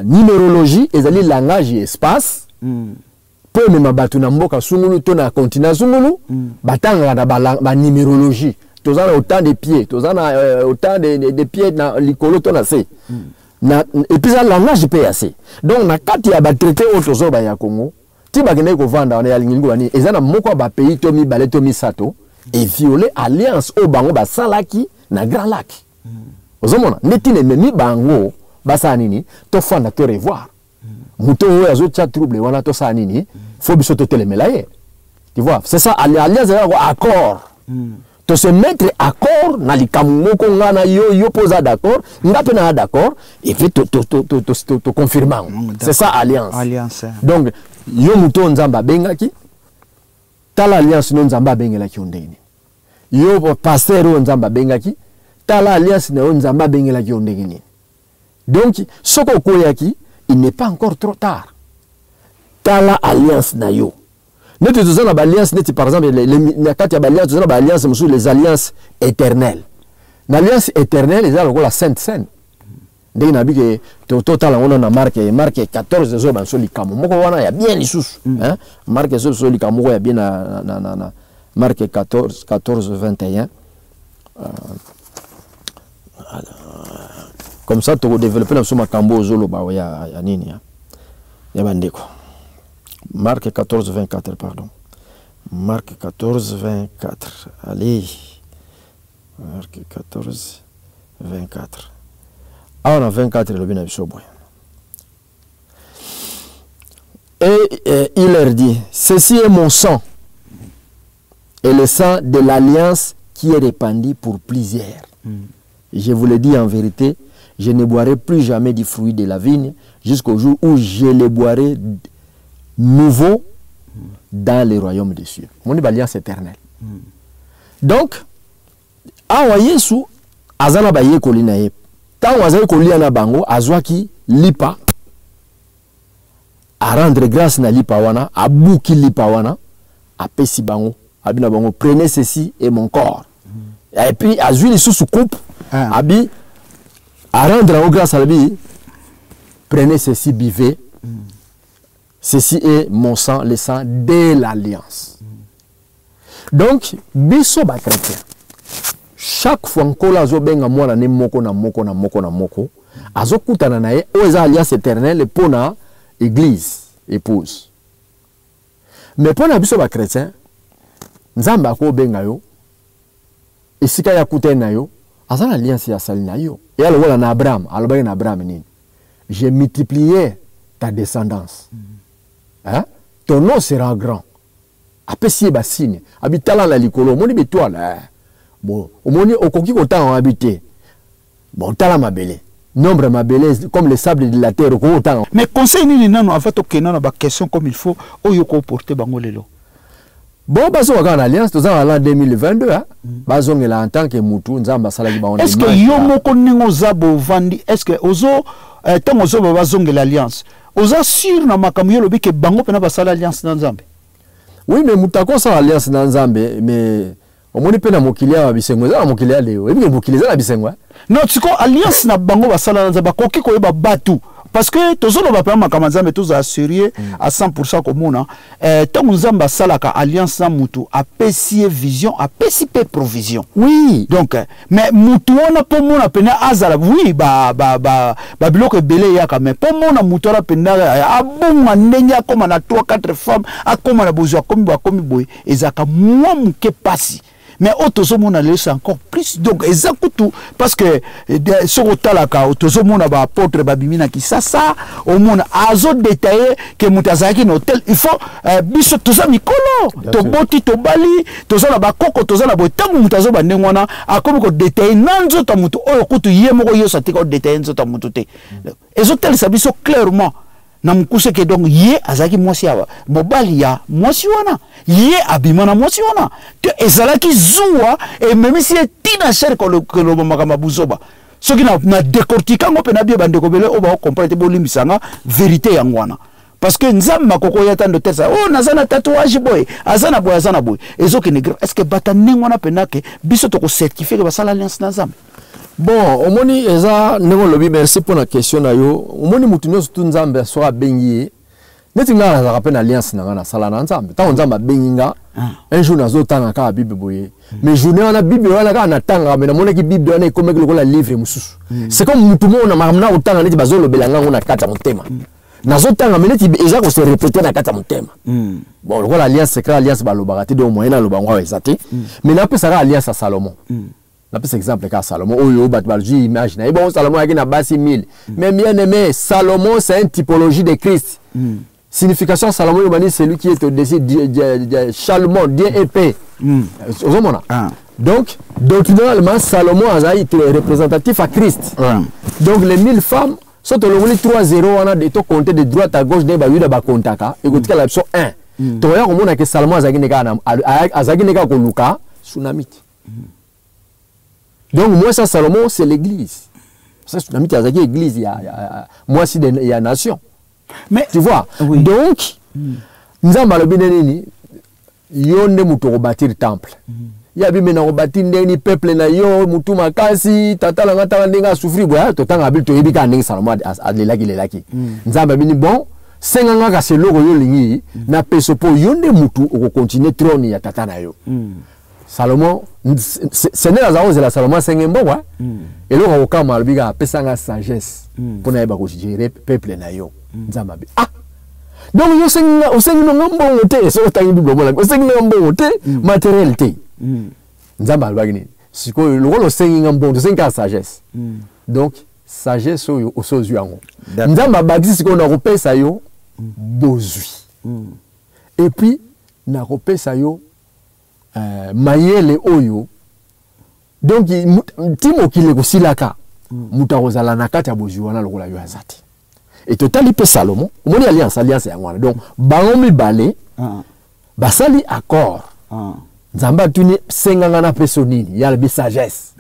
numérologie ezali langage ya espace mpo emema bato na mboka sungulu to na continent sungulu. Batangaka na banumérologie. Toza na autant de pieds, toza na autant de pieds na likolo to na se na, et puis eza langage mpe ya se. Donc na kati ya batraité oyo tozoba ya Congo, ti bakendaki kovanda wana ya lingilingi wani, eza na moko ya bapays to mibale to misato eviole alliance oyo bango basalaki na Grand Lac. Ozomona nde ntina ememi bango basala nini? Tofanda, to revoir moto oyo azotia trouble wana, tosala nini? Faut biso totelemela ye. Tu vois, c'est ça alliance, eza accord, to se mettre accord na likambo moko, nga na yo, yo mpo oza d'accord, nga mpe naa d'accord, et puis toconfirme yango. C'est ça alliance. Alliance. Donc yo moto oyo Nzambe abengaki, tala alliance no Nzambe abengelaki yo ndenge nini. Yo pasteur oyo Nzambe abengaki, tala alliance na yo Nzambe abengelaki yo ndenge nini. Donc soki okweyaki, il n'est pas encore trop tard, tala alliance na yo. Neti toza na baalliance, neti par exemple na kati ya baalliance, toza na baalliance mosusu, les alliances éternelles. Na alliance éternelle eza lokola Sainte Cène, ndenge nabi ke totala yango na Marc 14, ezoyoba biso likambo moko wana ya bien lisusu, hein? Marc ezoyoba biso likambo moko ya bien na Marc 14, 14 21. Comme ça tokodéveloppe na biso makambo oyo ozoloba ya nini ya bandeko. Marc 14 24, pardon, Marc 14 24. Allez, Marc 14 24. Awa na 24 elobi na biso boye: Et il leur dit: "Ceci est mon sang et le sang de l'alliance qui est répandu pour plusieurs. Je vous le dis en vérité, je ne boirai plus jamais du fruit de la vigne jusqu'au jour où je le boirai nouveau dans le royaume des cieux." Mon alliance éternelle. Donc, awa Yesu aza na bayekoli na ye, ntango azali kolia na bango, azwaki lipa, arendre grâce na lipa wana, abuki lipa wana, apesi bango, abi na bango: "Prenez, ceci est mon corps." Et puis azwi lisusu coupe, abi arendre yango grâce, alobi: "Prenez ceci, buvez, ceci est mon sang, le sang de l'alliance." Donc biso bachrétien, chaque fois Nkolo azobenga mwana ne moko na moko na moko na moko, azokutana na ye, oyo eza alliance éternelle mpo na église épouse. Mais mpo na biso bachrétien, Nzambe akobenga yo. Esika ya akutani na yo, aza na alliance ya asali na yo. Eya lokola na Abraham, alobaki na Abraham nini? Je multiplier ta descendance. Hein? Ton nom sera grand. Apesi ye basigne. Abi tala na likolo, omoni betoile. Eh. Bon, omoni okoki kotanga wabi te. Bon, tala mabele. Nombre mabele comme le sable de la terre okoki kotanga. Mais conseil nini nano avant tokenda na ba question comme il faut oyo ko porter bango lelo? Bon, bazonga kaka na alliance, toza na l'an 2022, hein? Bazongela en tant que mutu Nzambe asalaki bango. Est-ce que yo moko ndenge oza bovandi, est-ce que ozo ntango ozoba bazongela alliance, oza sûr na makambo yo olobi ke bango mpena basala alliance na Nzambe? Oui, mais mutu akosala alliance na Nzambe, mais omoni mpe na mokili ya bisengo, eza na mokili ya leo, oyebi ke mokili eza na bisengo, hein? Non, siko alliance na bango basala na Nzambe, bakoki koyeba batu parce que tozoloba mpenza makambo ya Nzambe, tozala sérieux à 100% komona ntango Nzambe asalaka alliance na mutu, apesi ye vision, apesi mpe provision. Oui. Donc mais mutu wana mpo mona mpenza azala, oui, babiloko ebele eyaka, mais mpo mona mutu wana mpenza abonga ndenge akóma na 3 4 femmes, akóma na bozwi, akomi boye, akomi boye, ezalaka mwa moke pasi. Mais oyo tozomona lelo, c'est encore plus. Donc eza kutu parce que soki otalaka, tozomona baapôtre babimi na Kisasa, omona azodétailler ke moto azalaki na hotel. Il faut biso toza mikolo, toboti, tobali, toza na bakoko, toza na boye. Ntango moto azoba ndenge wana, akomi kodétailler na nzoto ya moto oyo kutu ye moko Yesu atika odétailler nzoto ya moto te, ezotalisa biso clairement na mokuse ke donc ye azalaki mwasi ya mobali ya mwasi wana, ye abima na mwasi wana te. Ezalaki zuwa ememisi ye ntina chere koloba makambo ya buzoba. Soki na décortique yango mpe na bie, bandeko ebele oyo baocomprendre te, bolimbisanga, vérité yango wana, parce que Nzambe akoki oya tando te sa oyo naza na tatouage boye, aza na boye, aza na boye, ezokende grave. Est ce que bata ndenge wana mpenza ke biso tokocertifier ke basala alliance na Nzambe? Bon, omoni, eza ndenge olobi. Merci mpo na question na yo. Omoni, mutu nyonso tu Nzambe soki abengi ye, neti ngai nazalaka mpe na alliance na ngai nasala na Nzambe. Ntango Nzambe abengi nga, un jour nazotanga kaka Bible boye, mais journée wana Bible wana kaka natangaka, mais namonaki Bible wana ekomaki lokola livre mosusu. C'est comme mutu moko na makambo na kotanga, neti bazolobela ngango na kati ya motema. Nazotanga, mais neti eza kose répéter na kati ya motema. Bon, lokola alliance secret, alliance balobaka te, donc moyen naloba yango awa eza te, mais napesaka alliance ya Salomon. Napesa exemple kaka Salomon oyo bato bazwi image na ye. Bongo Salomon ayaki na basi 1000, mais bien aimé, Salomon, c'est une typologie de Christ. Signification Salomon yobani, celui qui est au-dessus, Salomon, Dieu est paix. Ozomona? Donc doctrinalement, Salomon azali représentatif à Christ. Donc les 1000 femmes, so tolongoli 3 0 wana de tocompter de droite à gauche ndenge Bayuda bakontaka, ekotikala biso 1. Tokoya komona ke Salomon azalaki nde kaka azalaki nde kaka koluka Sunamite. Donc mwasi ya Salomon, c'est l'église. Parce que Sunamite azalaki église ya mwasi ya nation. Mais tu vois? Oui. Donc Nzambe alobi nde nini? Yo nde moto okobâtir temple. Ya bime na kobâtir ndenge ni peuple na yo mutu makasi, tata na nga, tala ndenge asouffrir boye. Totanga Bible, toyebi kaka ndenge Salomo alelaki lelaki. Nzambe abini: bon, senga nga kasi eloko yo olingi, napesa, mpo yo nde mutu okocontinuer trône ya tata na yo. Salomon, Seigneur aza kozela Salomon asenge mbongo. Eloko akokama, alobi kaka: apesanga sagesse mpo nayeba kogérer peuple na yo. Nzambe abi: ah, donc yo osengi nanga mbongo te. Soki otangi Bible, omonaki osengi nanga mbongo te, matériel te. Nzambe alobaki nini? Sikoyo lokola osengi nga mbongo, tosengi kaka sagesse. Donc sagesse oyo osi ozwi yango, Nzambe abakisi: sikoyo nakopesa yo bozwi et puis nakopesa yo mayele oyo. Donc ti mokili ekosilaka, moto akozala na kati ya bozwi wana lokola yo aza te. E totali mpe Salomo, omoni alliance yango wana. Donc bango mibale basali accord. Nzambe atuni: senganga napesa nini? Ye alobi sagesse.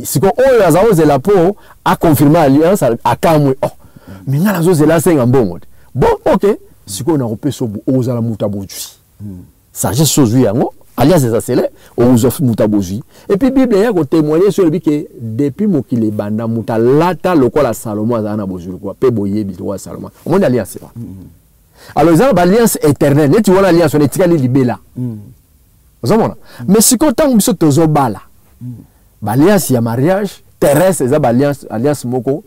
Sikoyo oyo aza kozela mpo aconfirmer alliance, akamwe: oh, mais ngai nazozela asenga mbongo te. Bon, ok, sikoyo nakopesa, okozala moto ya bozwi. Sagesse ozwi yango, alliance eza scellée, okozwa moto ya bozwi. Et puis Bible eya kotémoigner so, elobi ke depuis mokili ebanda, moto alata lokola Salomo, azala na bozwi lokola mpe boyebi lokola Salomo. Omoni alliance wana? Alors eza na baalliance éternelle, neti wana alliance wana etikali libela, ozomona? Mais sikoyo ntango biso tozobala, baalliance ya mariage terrestre eza baalliance, alliance moko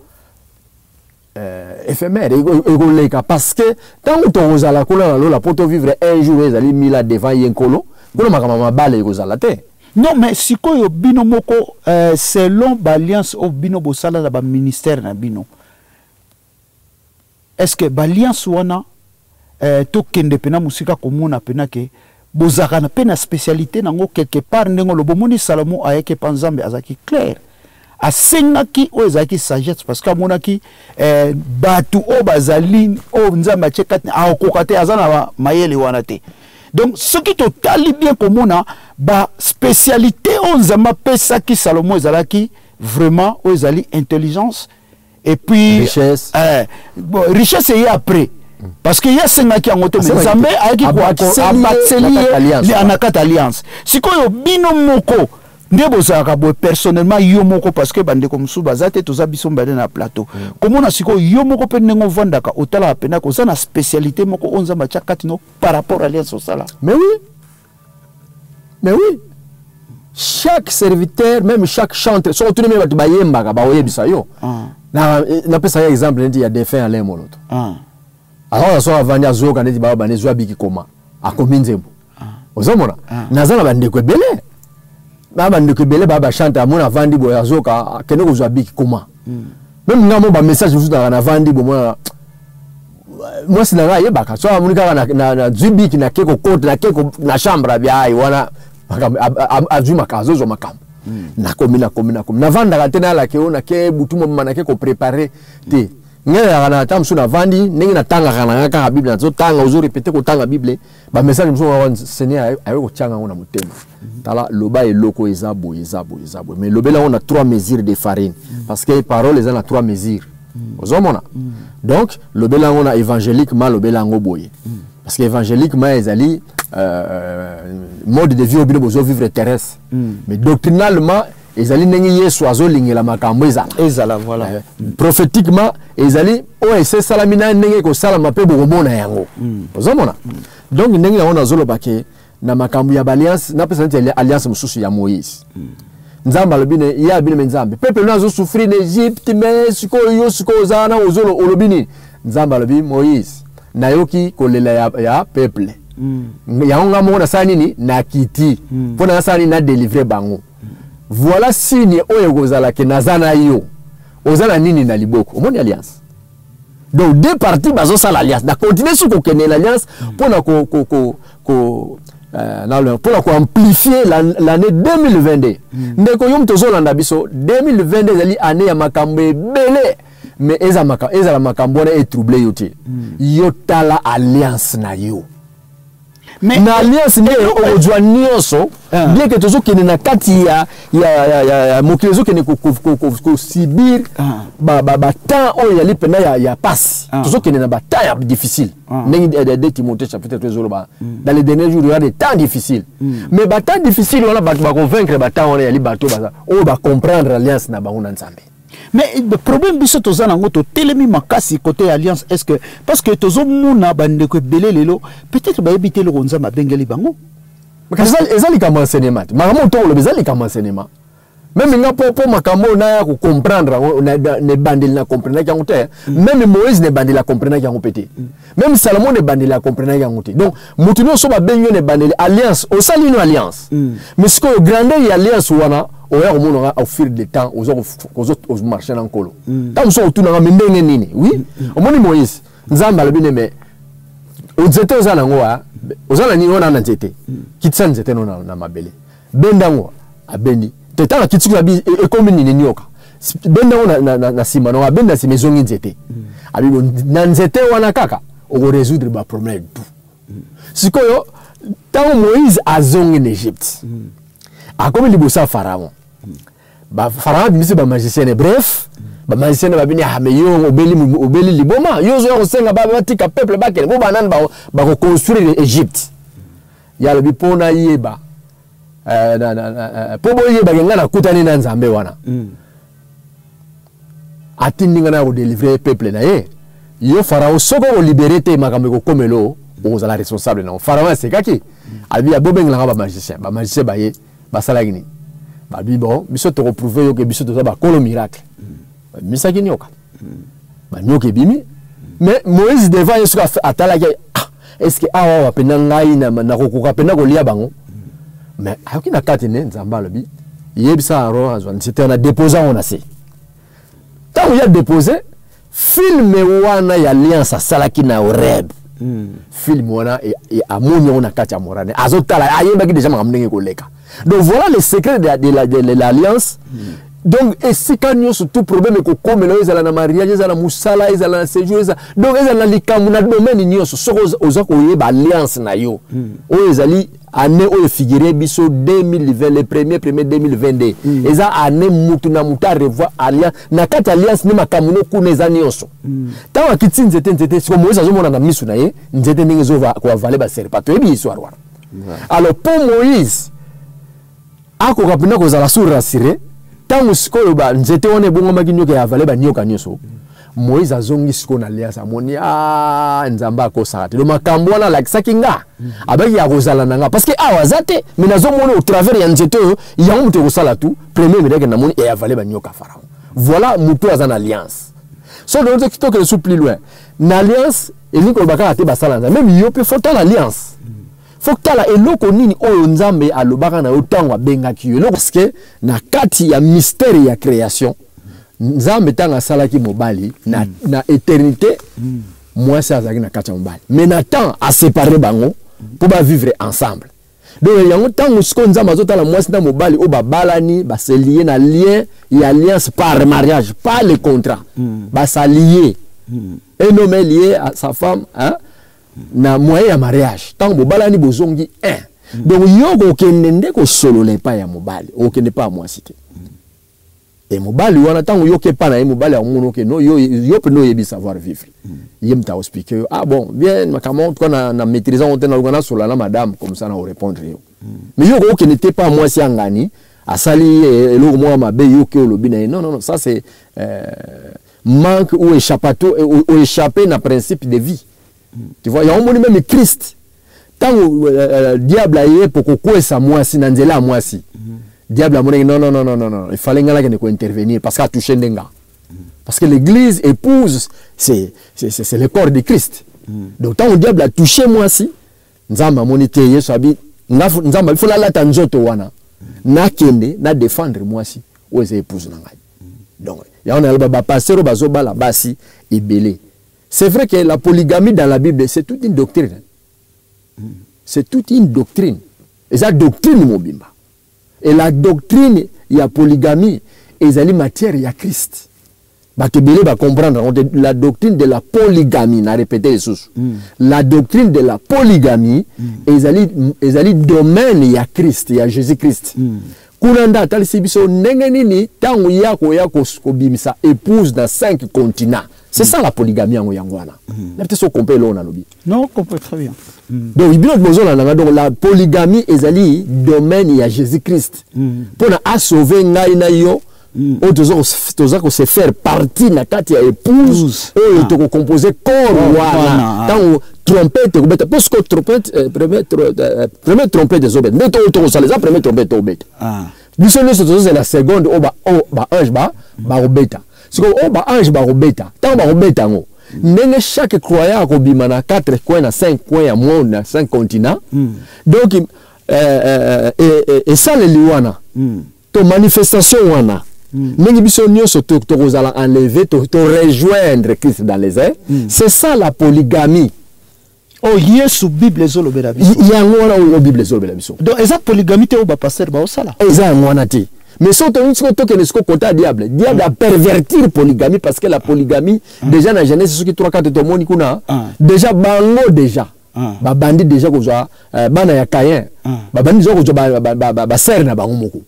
éphémère, ekoleka, parce que ntango tokozala kuna na lola mpo tovivre un jour ezali mila devant ye Nkolo, kuna makambo mabala ekozala te. Non, mais sikoyo bino moko, selon baalliance oyo bino bosala na baministère na bino, est ce que baalliance wana, tokende mpena mosika komona mpena ke bozalaka na mpe na spécialité nango quelque part? Ndenge oloba, omoni Salomo ayaki epa Nzambe, azalaki clair, asengaki oyo ezalaki sagesse, parce que amonaki bato oyo bazali, oyo Nzambe atie kati, akokoka te, aza na mayele wana te. Donc soki totali bien, komona baspécialité oyo Nzambe apesaki Salomo ezalaki vraiment oyo ezali intelligence et puis Richesse. Bon, richesse eye après, parce que ye asengaki yango te, mais Asengaki Nzambe te. ayaki Abakiseli ye abakiseli na kati ye alliance wana. Na kati alliance. Sikoyo bino moko nde bozalaka boye, personnellement yo moko, parce que bandeko mosusu baza te, toza biso mibale na plateau, komona sikoyo yo moko mpe ndenge ovandaka, otalaka mpena koza na spécialité moko oyo Nzambe atya kati no par rapport alliance osala? Mais oui, mais oui, chaque serviteur, même chaque chantre, soki otuni meme bato bayembaka, baoyebisa yo. Napesaka exemple neti ya défunt Alain Moloto. Aza soki avandi, azoyoka neti baba bane zwa biki, koma akomi nzembo. Ozomona, naza na bandeko ebele, ba bandeko ebele baa bachante. Amona avandi boye, azoyoka, akende kozwa biki, koma. Même nga mo bamessage mosusu naka navandi bomona mwasi na ngai ayebaka so amoni kaka nazwi biki, nake kokota, nake na chambre, abi ai wana makambo, azwi makambo, azozwa makambo. Nakomi, nakomi, nakomi, navandaka te, nalaki oyo nake butu mobima, nake koprépare te. Ngai nalaka na ata mosusu navandi ndenge natangaka na ngai kaka Bible, nazotanga, ozorépéter kotanga Bible, bamessage mosusu wana Seigneur aye kotianga yango na motema: tala, loba eloko eza boye, eza boye, eza boye, mais lobela yango na trois mesures de farine, parce que parole eza na trois mesures. Ozomona, donc lobela yango na évangéliquement, lobela yango boye, parce que évangéliquement ezali mode de vie oyo bino bozovivre terrestre, mais doctrinalement ezali ndenge Yesu azolingela makambo ezala. Ezala, voilà. Prophétiquement ezali oyo ese esalami na ndenge ekosalama mpe bokomona yango. Ozomona, donc ndenge yango nazoloba ke na makambo ya baalliance, napesa neti alliance mosusu ya Moïse. Nzambe alobi ne ye abini me Nzambe, peuple no azosouffrir na Egypte, me sikoyo yo sikoyo oza wana, olobi nini? Nzambe alobi: Moïse, nayoki kolela ya peuple yango, nga moko nasala nini? Nakiti mpo na nasala nini? Nadélivre bango. Voilà signe oyo ekozala ke naza na yo. Oza na nini na liboko? Omoni alliance. Donc deux parties bazosala alliance, na continue soki kokende na alliance mpona ko mpona koamplifie l'année 2022. Ndeko, yo moto ozolanda biso, 2022 ezali année ya makambo ebele, mais ezala makambo wana etrouble yo te. Yo tala alliance na yo. Mais na alliance nde okozwa nyonso. Bien que tozokende na kati ya mokili, ezokende kosubir batemps oyo ezali mpena ya pasi. Tozokende na batemps ya difficile, ndenge 2 Timothée chapitre 3 ezoloba: dans les derniers jours, il y aura des temps difficiles. Mais batemps difficile wana, bato bakovaincre batemps wana yali bato baza oyo bacomprendre alliance na bango na Nzambe. Mais le problème biso toza nango, totelemi makasi côté alliance, est ce que parce que tozomona bandeko ebele lelo, peut-être bayebi te eloko Nzambe abengeli bango. Kasi eza likambo ya enseignement te. Makambo oyo toloba eza likambo ya enseignement. Même nga, mpo makambo oyo naya kocomprendre yango, na ebandeli na comprenaki yango te. Même Moïse na ebandeli acomprenaki yango mpe te. Même Salomo na ebandeli acomprenaki yango te. Donc motu nyonso babengi yo na ebandeli alliance, osali ino alliance, mais sikoyo grandeur ya alliance wana oya komonaka au fil de temps ozomarche na Nkolo. Ntango mosusu otunanga me ndenge nini. Oui, omoni Moïse, Nzambe alobi ne: me nzete oza nango wa, oza na nini wana na nzete? Kitisa nzete no na mabele, benda yango. Abendi te, ntango akitisi kuna, abi ekomi nini? Nioka. Benda yango na nsima nango, abendi na nsima, ezongi nzete. Abi bo, na nzete wana kaka okorésoudre baproblème tout. Sikoyo ntango Moïse azongi na Égypte, akomi liboso ya Pharaon, Pharaon abimisi bamagicien ne. Bref, bamagicien ne babini: ah, mais yo obeli liboma, yo ozoya kosenga batika peuple bakende, bo banani bakoconstruire Égypte? Ye alobi mpo nayeba, mpo boyebake ngai nakutani na Nzambe wana atindi ngai na kodélivre peuple na ye. Yo Pharaon, soki okolibere te, makambo ekokomela o, okozala responsable nango. Pharaon asekaki, alobi abobengelanga bamagicien. Bamagicien baye, basalaki nini? Babi: bon, biso tokoprouve yo ke biso toza bakolo miracle. Babimisaki nioka, banioka ebimi. Mais Moïse devant ye, soki atalaki: ah, est ce que awa awa mpenza ngai nakokoka mpenza kolia bango? Mais ayoki na kati ne Nzambe alobi, yebisa Aaron azwa nzete wana, dépose yango na se. Ntango ya dépose film wana ya alliance asalaki na Horeb, film wana amoni yango na kati ya morane, azotala, ayebaki déjà makambo ndenge ekoleka. Donc voilà le secret de l'alliance. Donc esika nyonso tout problème ekokomela oyo, ezala na mariage, ezala na mosala, ezala na séjour, ezala donc ezala na likambo na domaine nyonso, soki oza koyeba alliance na yo, oyo ezali année oyo efigure biso 2020, le premier premier 2022, eza année mutu na mutu arevoir alliance. Na kati ya alliance nde makambo no kuna eza nyonso. Ntango akiti nzete, nzete siko Moïse azomona na misu na ye nzete ndenge ezokoavaler baserpent. Toyebi histoire wana. Alors mpo Moïse akoka mpenza kozala su rassuré, ntango sikoyo banzete wana ebongomaki nyoka ya avaler banyoka nyonso, Moïse azongi sikoyo na alliance, amoni a Nzambe akosaka te. Donc makambo wana alakisaki nga, abaki ya kozala na nga, parce que awa aza te, mais nazomona au travers ya nzete oyo, yango moto ekosala tout premier miracle namoni eavaler banyoka Pharaon. Voilà, moto aza na alliance. So tokende su plus loin na alliance, elingi koloba kaka te basala Nzambe. Même yo mpe faut tala alliance, faut tala eloko nini oyo Nzambe alobaka na yo ntango abengaki yo eloko, parce que na kati ya mystère ya création, Nzambe ntango asalaki mobali na éternité, mwasi azalaki na kati ya mobali, mais na temps aséparé bango mpo bavivre ensemble. Donc yango ntango sikoyo Nzambe azotala mwasi na mobali oyo babalani, baselié na lien ya alliance par mariage, pas le contrat, basalie. Un homme est lié à sa femme, hein, na moyen ya mariage. Ntango bobalani, bozongi un. Donc yo kokende nde kosolola epai ya mobali, okende epai ya mwasi te. E mobali wana, ntango yoki epai na ye, mobali amoni oke no yo, yo mpe oyebi savoir vivre, ye moto akoexpliquer yo: ah bon, bien, makambo en tout cas na maîtrise yango te, naluka nasolola na madame, comme ça na korépondre yo. Mais yo kokokende te epai ya mwasi ya ngani, asali eloko moko mabe, yo ke olobi na ye. Non, non, non, ça c'est manque ou échappatoire ou échapper na principe de vie, tu vois. Yango moni même Christ, ntango diable aye po kokwesa mwasi na nzela ya mwasi, diable amonaki: non, non, non, non, non, non, il fallait nga nakende kointervenir, parce que atouche nde nga, parce que l'église épouse, c'est le corps de Christ. Donc ntango diable atouche mwasi, Nzambe amoni te, Yesu abi Nzambe abi faut nalata nzoto wana, nakende na défendre mwasi oyo eza épouse na ngai. Donc yango naloba, bapasteur oyo bazobala basi ebele, c'est vrai que la polygamie dans la Bible, c'est toute une doctrine, c'est toute une doctrine, eza doctrine mobimba. Et la doctrine ya polygamie ezali matière ya Christ. Bato ebele bacomprendre yango te. La doctrine de la polygamie, na répété lisusu, la doctrine de la polygamie ezali domaine ya Christ, ya Jésus Christ. Kuna nde atalisi biso ndenge nini ntango ya koya kobimisa épouse na cinq continents. C'est ça la polygamie. Yango wana na peut-être so comprend eloko nalobi. Non, comprend très bien. Donc bino bozolanda nga. Donc la polygamie ezali domaine ya Jésus Christ mpona asauve ngai na yo oyo toza kose faire partie na kati ya épouse oyo tokocompose corps wana. Ntango trompette ekobeta, mpo siko trompette, première trompette ezobeta nde tokosala, eza première trompette tokobeta. Biso nyonso tozozela seconde oyo baange bakobeta. Sikoyo oyo baange bakobeta, ntango bakobeta yango, ndenge chaque croyant akobima na 4 coin, na 5 coin ya monde, na 5 continent. Donc esaleli wana to manifestation wana, ndenge biso nyonso tokozala enlevé, to rejoindre Christ dans les airs, c'est ça la polygamie. Oh, Yesu Bible ezolobela biso. Yango wana oyo Bible ezolobela biso. Donc eza polygamie te oyo bapasteur baosala. Eza yango wana te. Mais soki tolingi sikoyo tokende sikoyo kota ya diable, diable apervertir polygamie, parce que la polygamie déjà na Genèse soki 3 4, tomoni kuna déjà bango déjà babandi déjà kozwa bana ya Caïn, babandi déjà kozwa basœur na bango moko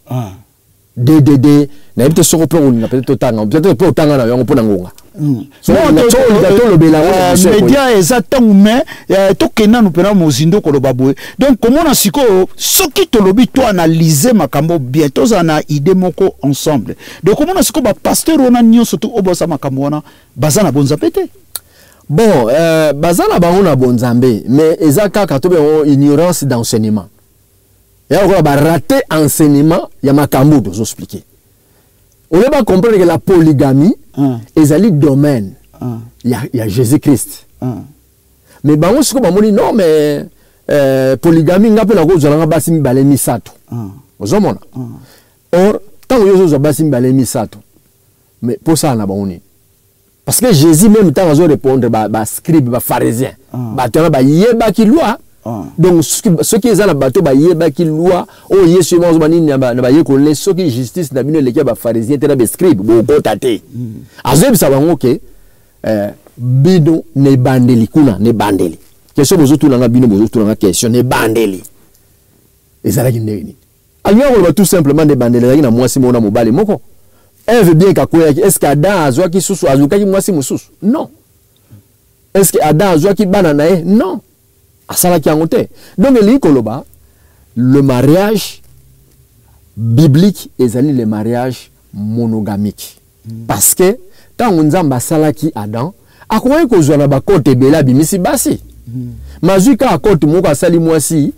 ddd. Nayebi te soko mpe olinga peut-être totanga, peut-être mpe otanga na yango mpo na ngonga. Tolobela. Média eza ntango, mais tokende nanu mpena mozindo koloba boye. Donc komona sikoyo, soki tolobi, toanalyse makambo bien, tozala na idée moko ensemble. Donc komona sikoyo bapasteur wana nyonso to oyo baza makambo wana, baza na bonzambe te. Bon, baza na bango na bonzambe, mais eza kaka to bengo ignorance d'enseignement, ya lokola baraté enseignement ya makambo tozoexpliquer. Oyo bacomprendre que la polygamie ezali domaine ya Jésus Christ. Mais bango sikoyo bamoni non, mais Polygamie, nga mpe nakozwa nanga basi mibale, misato. Ozomona? Or ntango yo ozozwa basi mibale, misato, mais mposala na bango nini? Parce que Jésus même, ntango azorépondre bascribe, bapharisien, bato wana bayebaki loi. Donc soki eza na bato bayebaki loi oyo, Yesu ye moko azoba nini na bayekoli? Soki justice na bino eleki ya bapharisien te na bascribe, bokota te. Azoyebisa bango ke bino na ebandeli kuna, na ebandeli, question bozotunanga, bino bozotunanga question, na ebandeli ezalaki ndenge nini? Alingi koloba tout simplement, na ebandeli ezalaki na mwasi moko na mobali moko. Eve, bien kakweyaki, est ce que Adam azwaki susu, azwukaki mwasi mosusu? Non. Est ce que Adam azwaki bana na ye? Non, asalaki yango te. Donc elingi koloba, le mariage biblique ezali le mariage monogamique, parce que ntango Nzambe asalaki Adam, akokaki kozwa na bakote ebele, abimisi basi, mazwi kaka kote moko, asali mwasi,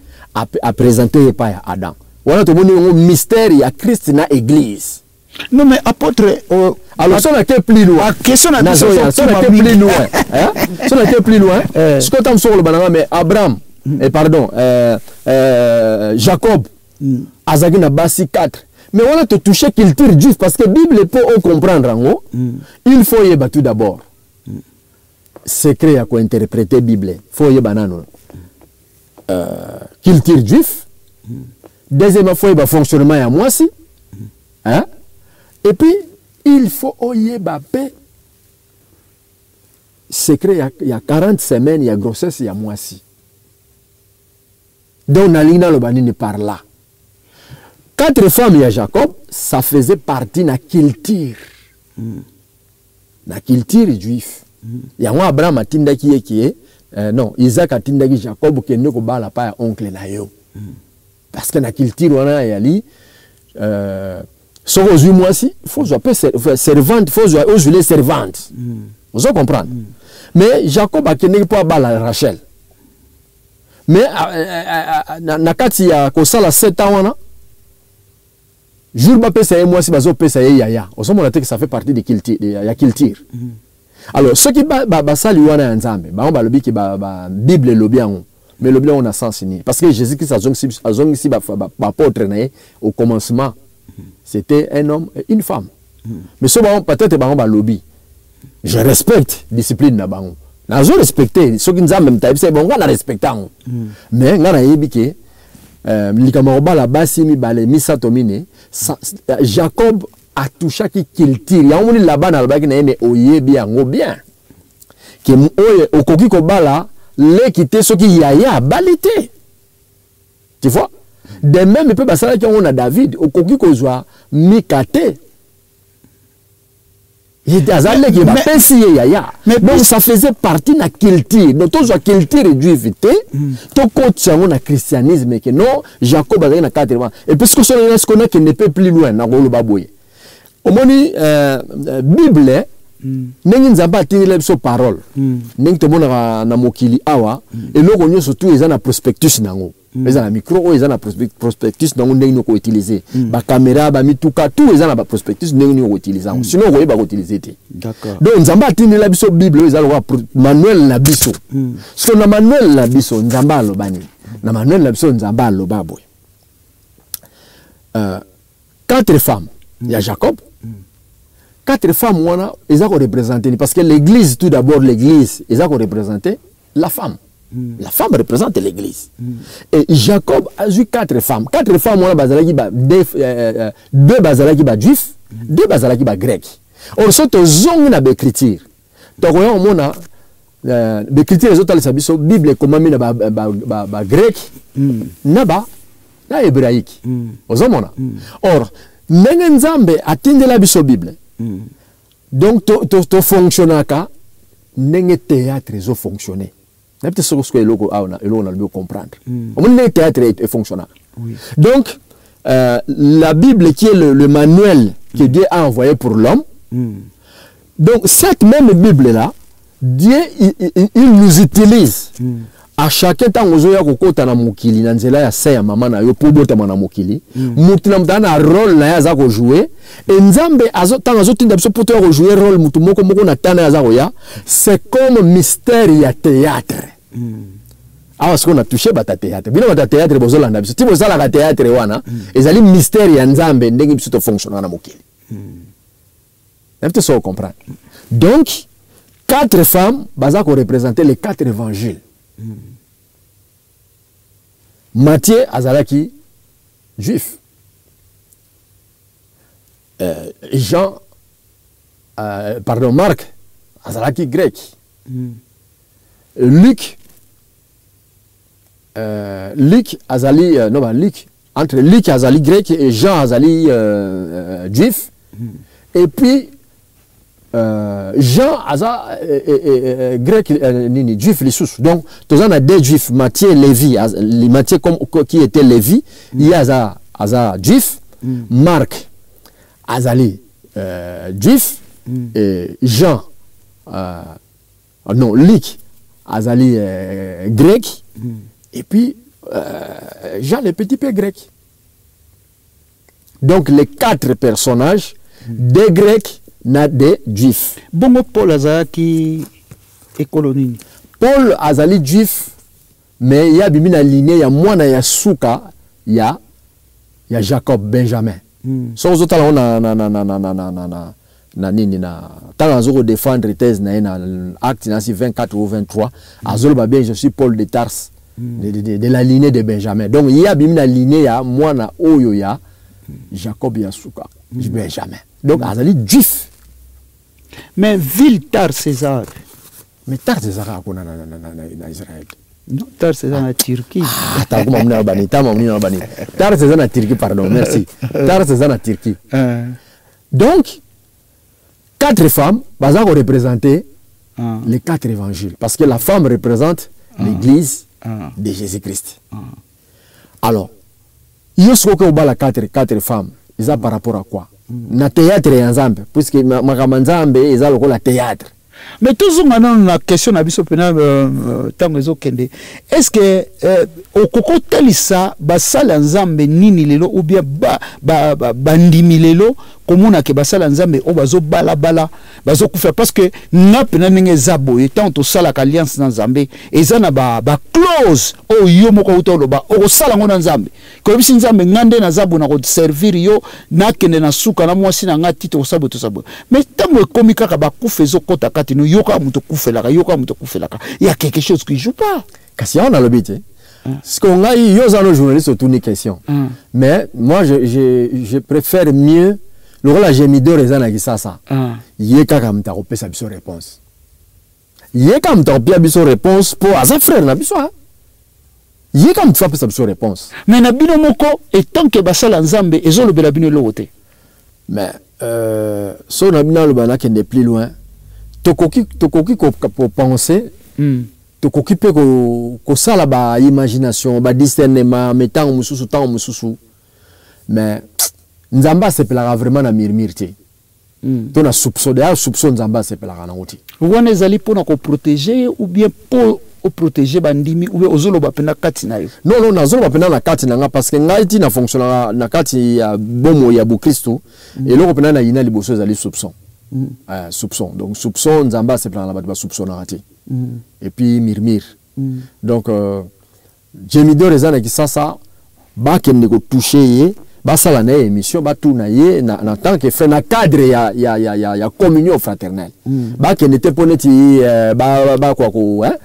aprésente ye epai ya Adam. Wana tomoni yango mystère ya Christ na Église. Non mais apôtre, Alors si on était plus loin, question na biso, si on était plus loin, hein? Si on était plus loin, ce que tam sokolo bananga, mais Abraham, et pardon, Jacob, azaki na basi 4. Mais on a touché culture juive, parce que Bible, pour comprendre yango, il faut yeba tout d'abord. Secret ya ko interpréter Bible, faut yeba nano culture juif. Deuxièmement, faut yeba fonctionnement ya mwasi. Hein? Et puis, il faut oyeba mpe secret ya 40 semaines ya grossesse ya mwasi. Donc nalingi naloba nini par là? Quatre femmes ya Jacob, ça faisait partie na culture, na culture juif. Yango Abraham atindaki ye kie, non, Isaac atindaki Jacob: kende kobala pa ya oncle na yo, parce que na culture wana eyali, soki ozwi mwasi, faut ozwa mpe servante, faut ozwile servante. Ozo comprendre? Mais Jacob akendeki mpo abala Rachel, mais na kati ya kosala 7 ans wana, jour bapesa ye mwasi, bazopesa ye yaya. Ozomona te que ça fait partie de culture, ya culture? Alors soki basali wana ya Nzambe, bango balobi ke Bible elobi yango, mais elobi yango na sens nini? Parce que Jésus Christ azongisi baapôtre na ye: au commencement c'était un homme et une femme. Mais so bango, peut-être bango balobi, je respecte discipline na bango, nazo respecte. Soki Nzambe moto ayebisa bango, nga na respecte yango. Mais nga nayebi ke likambo ya kobala basi mibale, misato, mine, Jacob atouchaki culture yango. Moni Laban alobaki na ye: me oyebi yango bien ke oyo okoki kobala leki te soki yaya abali te. Tu vois? De même mpe basalaki yango na David, okoki kozwa Mika te, aza leki, bapesi ye yaya. Donc ça faisait partie na culture. Donc tozwa culture juive te, tokotisa yango na christianisme ke non, Jacob azalaki na quatre. Et puis soki soki nakende mpe plus loin, nakoloba boye: omoni Bible, ndenge Nzambe atindela biso parole, ndenge tomonaka na mokili awa, eloko nyonso tu eza na prospectus nango. Eza na micro oyo eza na prospectus nango, ndenge nini okoutilize. Bacaméra, bamituka, tout eza na baprospectus, ndenge nini okoutilize yango, sinon okoyeba koutilize te. Donc Nzambe atindela biso Bible oyo eza lokola manuel na biso. Soki na manuel na biso, Nzambe aloba nini? Na manuel na biso, Nzambe aloba boye: quatre femmes ya Jacob. Quatre femmes wana eza koreprésente nini? Parce que l'église, tout d'abord, l'église eza koreprésente la femme. La femme représente l'église. Et Jacob azwi quatre femmes. Quatre femmes wana bazalaki ba deux bazalaki bajuif, deux bazalaki bagrec. Or so tozongi na baécriture, tokoya komona baécriture ezotalisa biso Bible ekomami na bagrec na ba na hébraïque. Ozomona? Or ndenge Nzambe atindela biso Bible, donc tofonctionnaka ndenge théâtre ezofonctionne. Nayebi te soki soki eloko awa na eloko nalobi ocomprendre. Omoni ndenge théâtre efonctionnaka? Donc la Bible qui est le manuel que Dieu a envoyé pour l'homme, donc cette même Bible là, Dieu il nous utilise à chacun. Ntango ozoya kokota na mokili na nzela ya se ya mama na yo mpo obotama na mokili, mutu na mutu aza na rôle na ye aza kojouer. E Nzambe ntango azotinda biso mpo toya kojouer rôle, mutu moko moko na tana ye aza koya, c'est comme mystère ya théâtre. Awa sikoyo na touche bato ya théâtre. Bino bato ya théâtre bozolanda biso ti bosalaka théâtre wana, ezali mystère ya Nzambe ndenge biso tofonctionnaka na mokili. Nayebi te soki comprendre. Donc quatre femmes baza koreprésenter les quatre évangiles. Matthieu azalaki juif, Jean, pardon, Marc azalaki grec, Luc azali non, ba Luc, entre Luc azali grec et Jean azali juif. Et puis Jean aza grec, nini, juif lisusu. Donc toza na deux juifs, Matthieu, Lévi. Matthieu comme qui était Lévi, ye aza juif. Marc azali juif et Jean, non, Luc azali grec et puis Jean le petit peu grec. Donc les quatre personnages, des Grecs na des Juifs. Bongo Paul azalaki ekolo nini? Paul azali juif, mais ye abimi na lignée ya mwana ya suka ya Jacob, Benjamin. Soki ozotala yango na nini, na ntango azo kodéfendre thèse na ye na Acte nasi 24 ou 23, azoloba bien: "Je suis Paul de Tarse, de la lignée de Benjamin." Donc ye abimi na lignée ya mwana oyo ya Jacob ya suka, Benjamin. Donc azali juif. Mais ville Tarse eza wapi? Mais Tarse eza kaka kuna na Israël. Non, Tarse eza na Turquie. Ah, tala mamuna na bani, tala mamuna na bani. Tarse eza na Turquie, pardon, merci. Tarse eza na Turquie. Donc quatre femmes baza koreprésenter les quatre évangiles, parce que la femme représente l'église de Jésus-Christ. Alors yo soki obala quatre femmes, eza par rapport à quoi na théâtre ya Nzambe? Puisque makambo ya Nzambe eza lokola théâtre. Mais tozonga nano na question na biso mpena ntango ezokende. Est ce que okoki otalisa basali ya Nzambe nini lelo, ou bien bandimi lelo komona ke basali ya Nzambe oyo bazobalabala bazokufa? Parce que nga mpena ndenge eza boye, ntango tosalaka alliance na Nzambe, eza na baclause oyo yo moko outa oloba okosala yango na Nzambe, koyebisi Nzambe: "Nga nde naza boye, na koservir yo, nakende na suka na mwasi na nga ti tokosala boye, tosala boye." Mais ntango ekomi kaka bakufa ezokɔta kati no, yo kaka moto okufelaka, yo kaka moto okufelaka, ya quelque chose qui joue pas. Kasi yango nalobi te. Siko ngai, yo oza no journaliste, otuni question, mais moi je préfère mieux lokola Gemidor eza na Kisasa, ye kaka moto akopesa biso réponse, ye kaka moto akopia biso réponse, mpo aza frère na biso, hein. Ye kaka moto apesa biso réponse. Mais na bino moko, etant ke basala Nzambe, ezolobela bino eloko te? Mais so na bino aloba, nakende plus loin, tokoki kopenser, tokoki mpe kosala baimagination, badiscernement, mais ntango mosusu, mais Nzambe asepelaka vraiment na murmure te to na soupçon. D'ailleurs soupçon, Nzambe asepelaka nango te. Wana ezali mpona koprotéger ou bien mpo oprotéger bandimi, ou bien ozoloba mpena kati na yo? Non, nazoloba mpena na kati na nga, parce que ngai ti na fonctionnaka na kati ya bomoi ya bokristo, eloko mpena na yina liboso ezali soupçon. Soupçon, donc soupçon, Nzambe asepelaka na bato basoupçonnaka te. Et puis murmure. Donc Jemidor eza na Kisasa, bakende kotouche ye, basala na ye émission, batuna ye na tant que frère, na cadre ya communion fraternelle. Bakende te mpo neti bakoka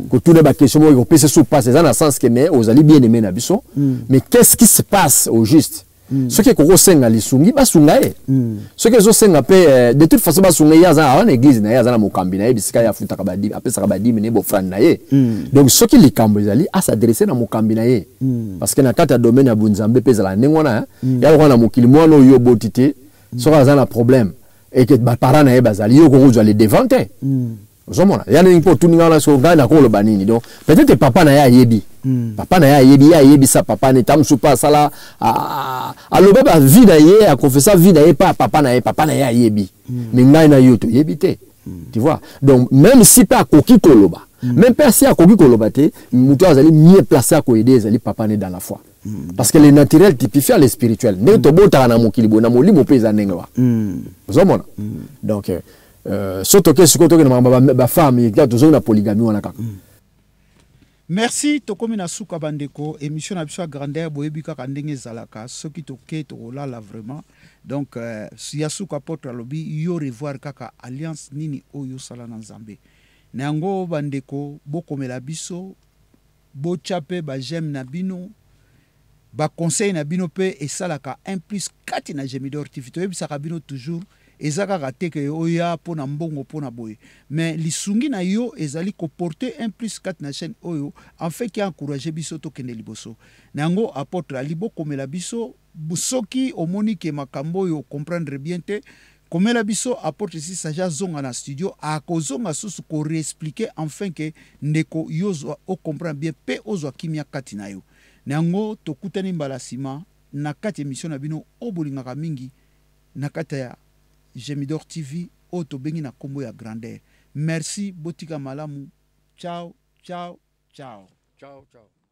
kotuna baquestion moko ekopesa su passe. Eza na sens ke mais ozali bien aimé na biso, mais qu'est-ce qui se passe au juste? Soki ekoki kosenga lisungi, basunga ye. Soki ezosenga mpe, de toute façon basunga ye. Aza awa na église na ye, aza na mokambi na ye, bisika ye afutaka badîmes, apesaka badîmes na ye, bofrande na ye. Donc soki likambo ezali, as'adresse na mokambi na ye, parce que na kati ya domaine ya bonzambe mpe ezala ndenge wana, ya lokola na mokili. Mwana oyo oboti te, soki aza na problème eke baparent na ye bazali, yo okoki kozwa le devant te. Ozomona ya ndenge mpo otuni nga wana, soki ngai nakoloba nini? Donc peut-être papa na ye ayebi, papa na ye ayebi, ye ayebisa papa ne ta mosusu mpe asala aloba bavie na ye, akonfesa vie na ye mpe papa na ye, papa na ye ayebi. Mais ngai na yo toyebi te, tu vois. Donc même si mpe akoki koloba, même mpe asi akoki koloba te, moto azali mieux placé akoaider ezali papa ne dans la foi, parce que le naturel typifie le spirituel. Ndenge tobotaka na mokili boye, na molimo mpe eza ndenge wa. Ozomona, donc so toke sikoyo, tokende makambo bafemme, tozongi na polygamie wana kaka. Merci, tokomi na suka bandeko, émission na biso ya grandeur boyebi kaka ndenge ezalaka, soki toke tokolala vraiment. Donc ya suka apôtre alobi yo revoir kaka alliance nini oyo osala na Nzambe. Na yango bandeko bokomela biso, botya mpe ba j'aime na bino, ba conseil na bino mpe esalaka un plus kati na Gemidor TV. Toyebisaka bino toujours eza kaka te ke oya mpona mbongo mpona boye, mais lisungi na yo ezali koporter un plus kati na chaîne oyo en fait ki encourage biso tokende liboso. Na yango apôtre ali bokomela biso, soki omoni ke makambo oyo comprendre bien te, komela biso. Apôtre si sage azonga na studio, akozonga susu koréexpliquer enfin ke ndeko yo ozwa ocomprendre bien mpe ozwa kimia kati na yo. Na yango tokutani mbala nsima na kati ya émission na bino oyo bolingaka mingi na kati ya Gemidor TV oyo tobengi na nkombo ya grandeur. Merci, botika malamu. Ciao, ciao, ciao. Ciao, ciao.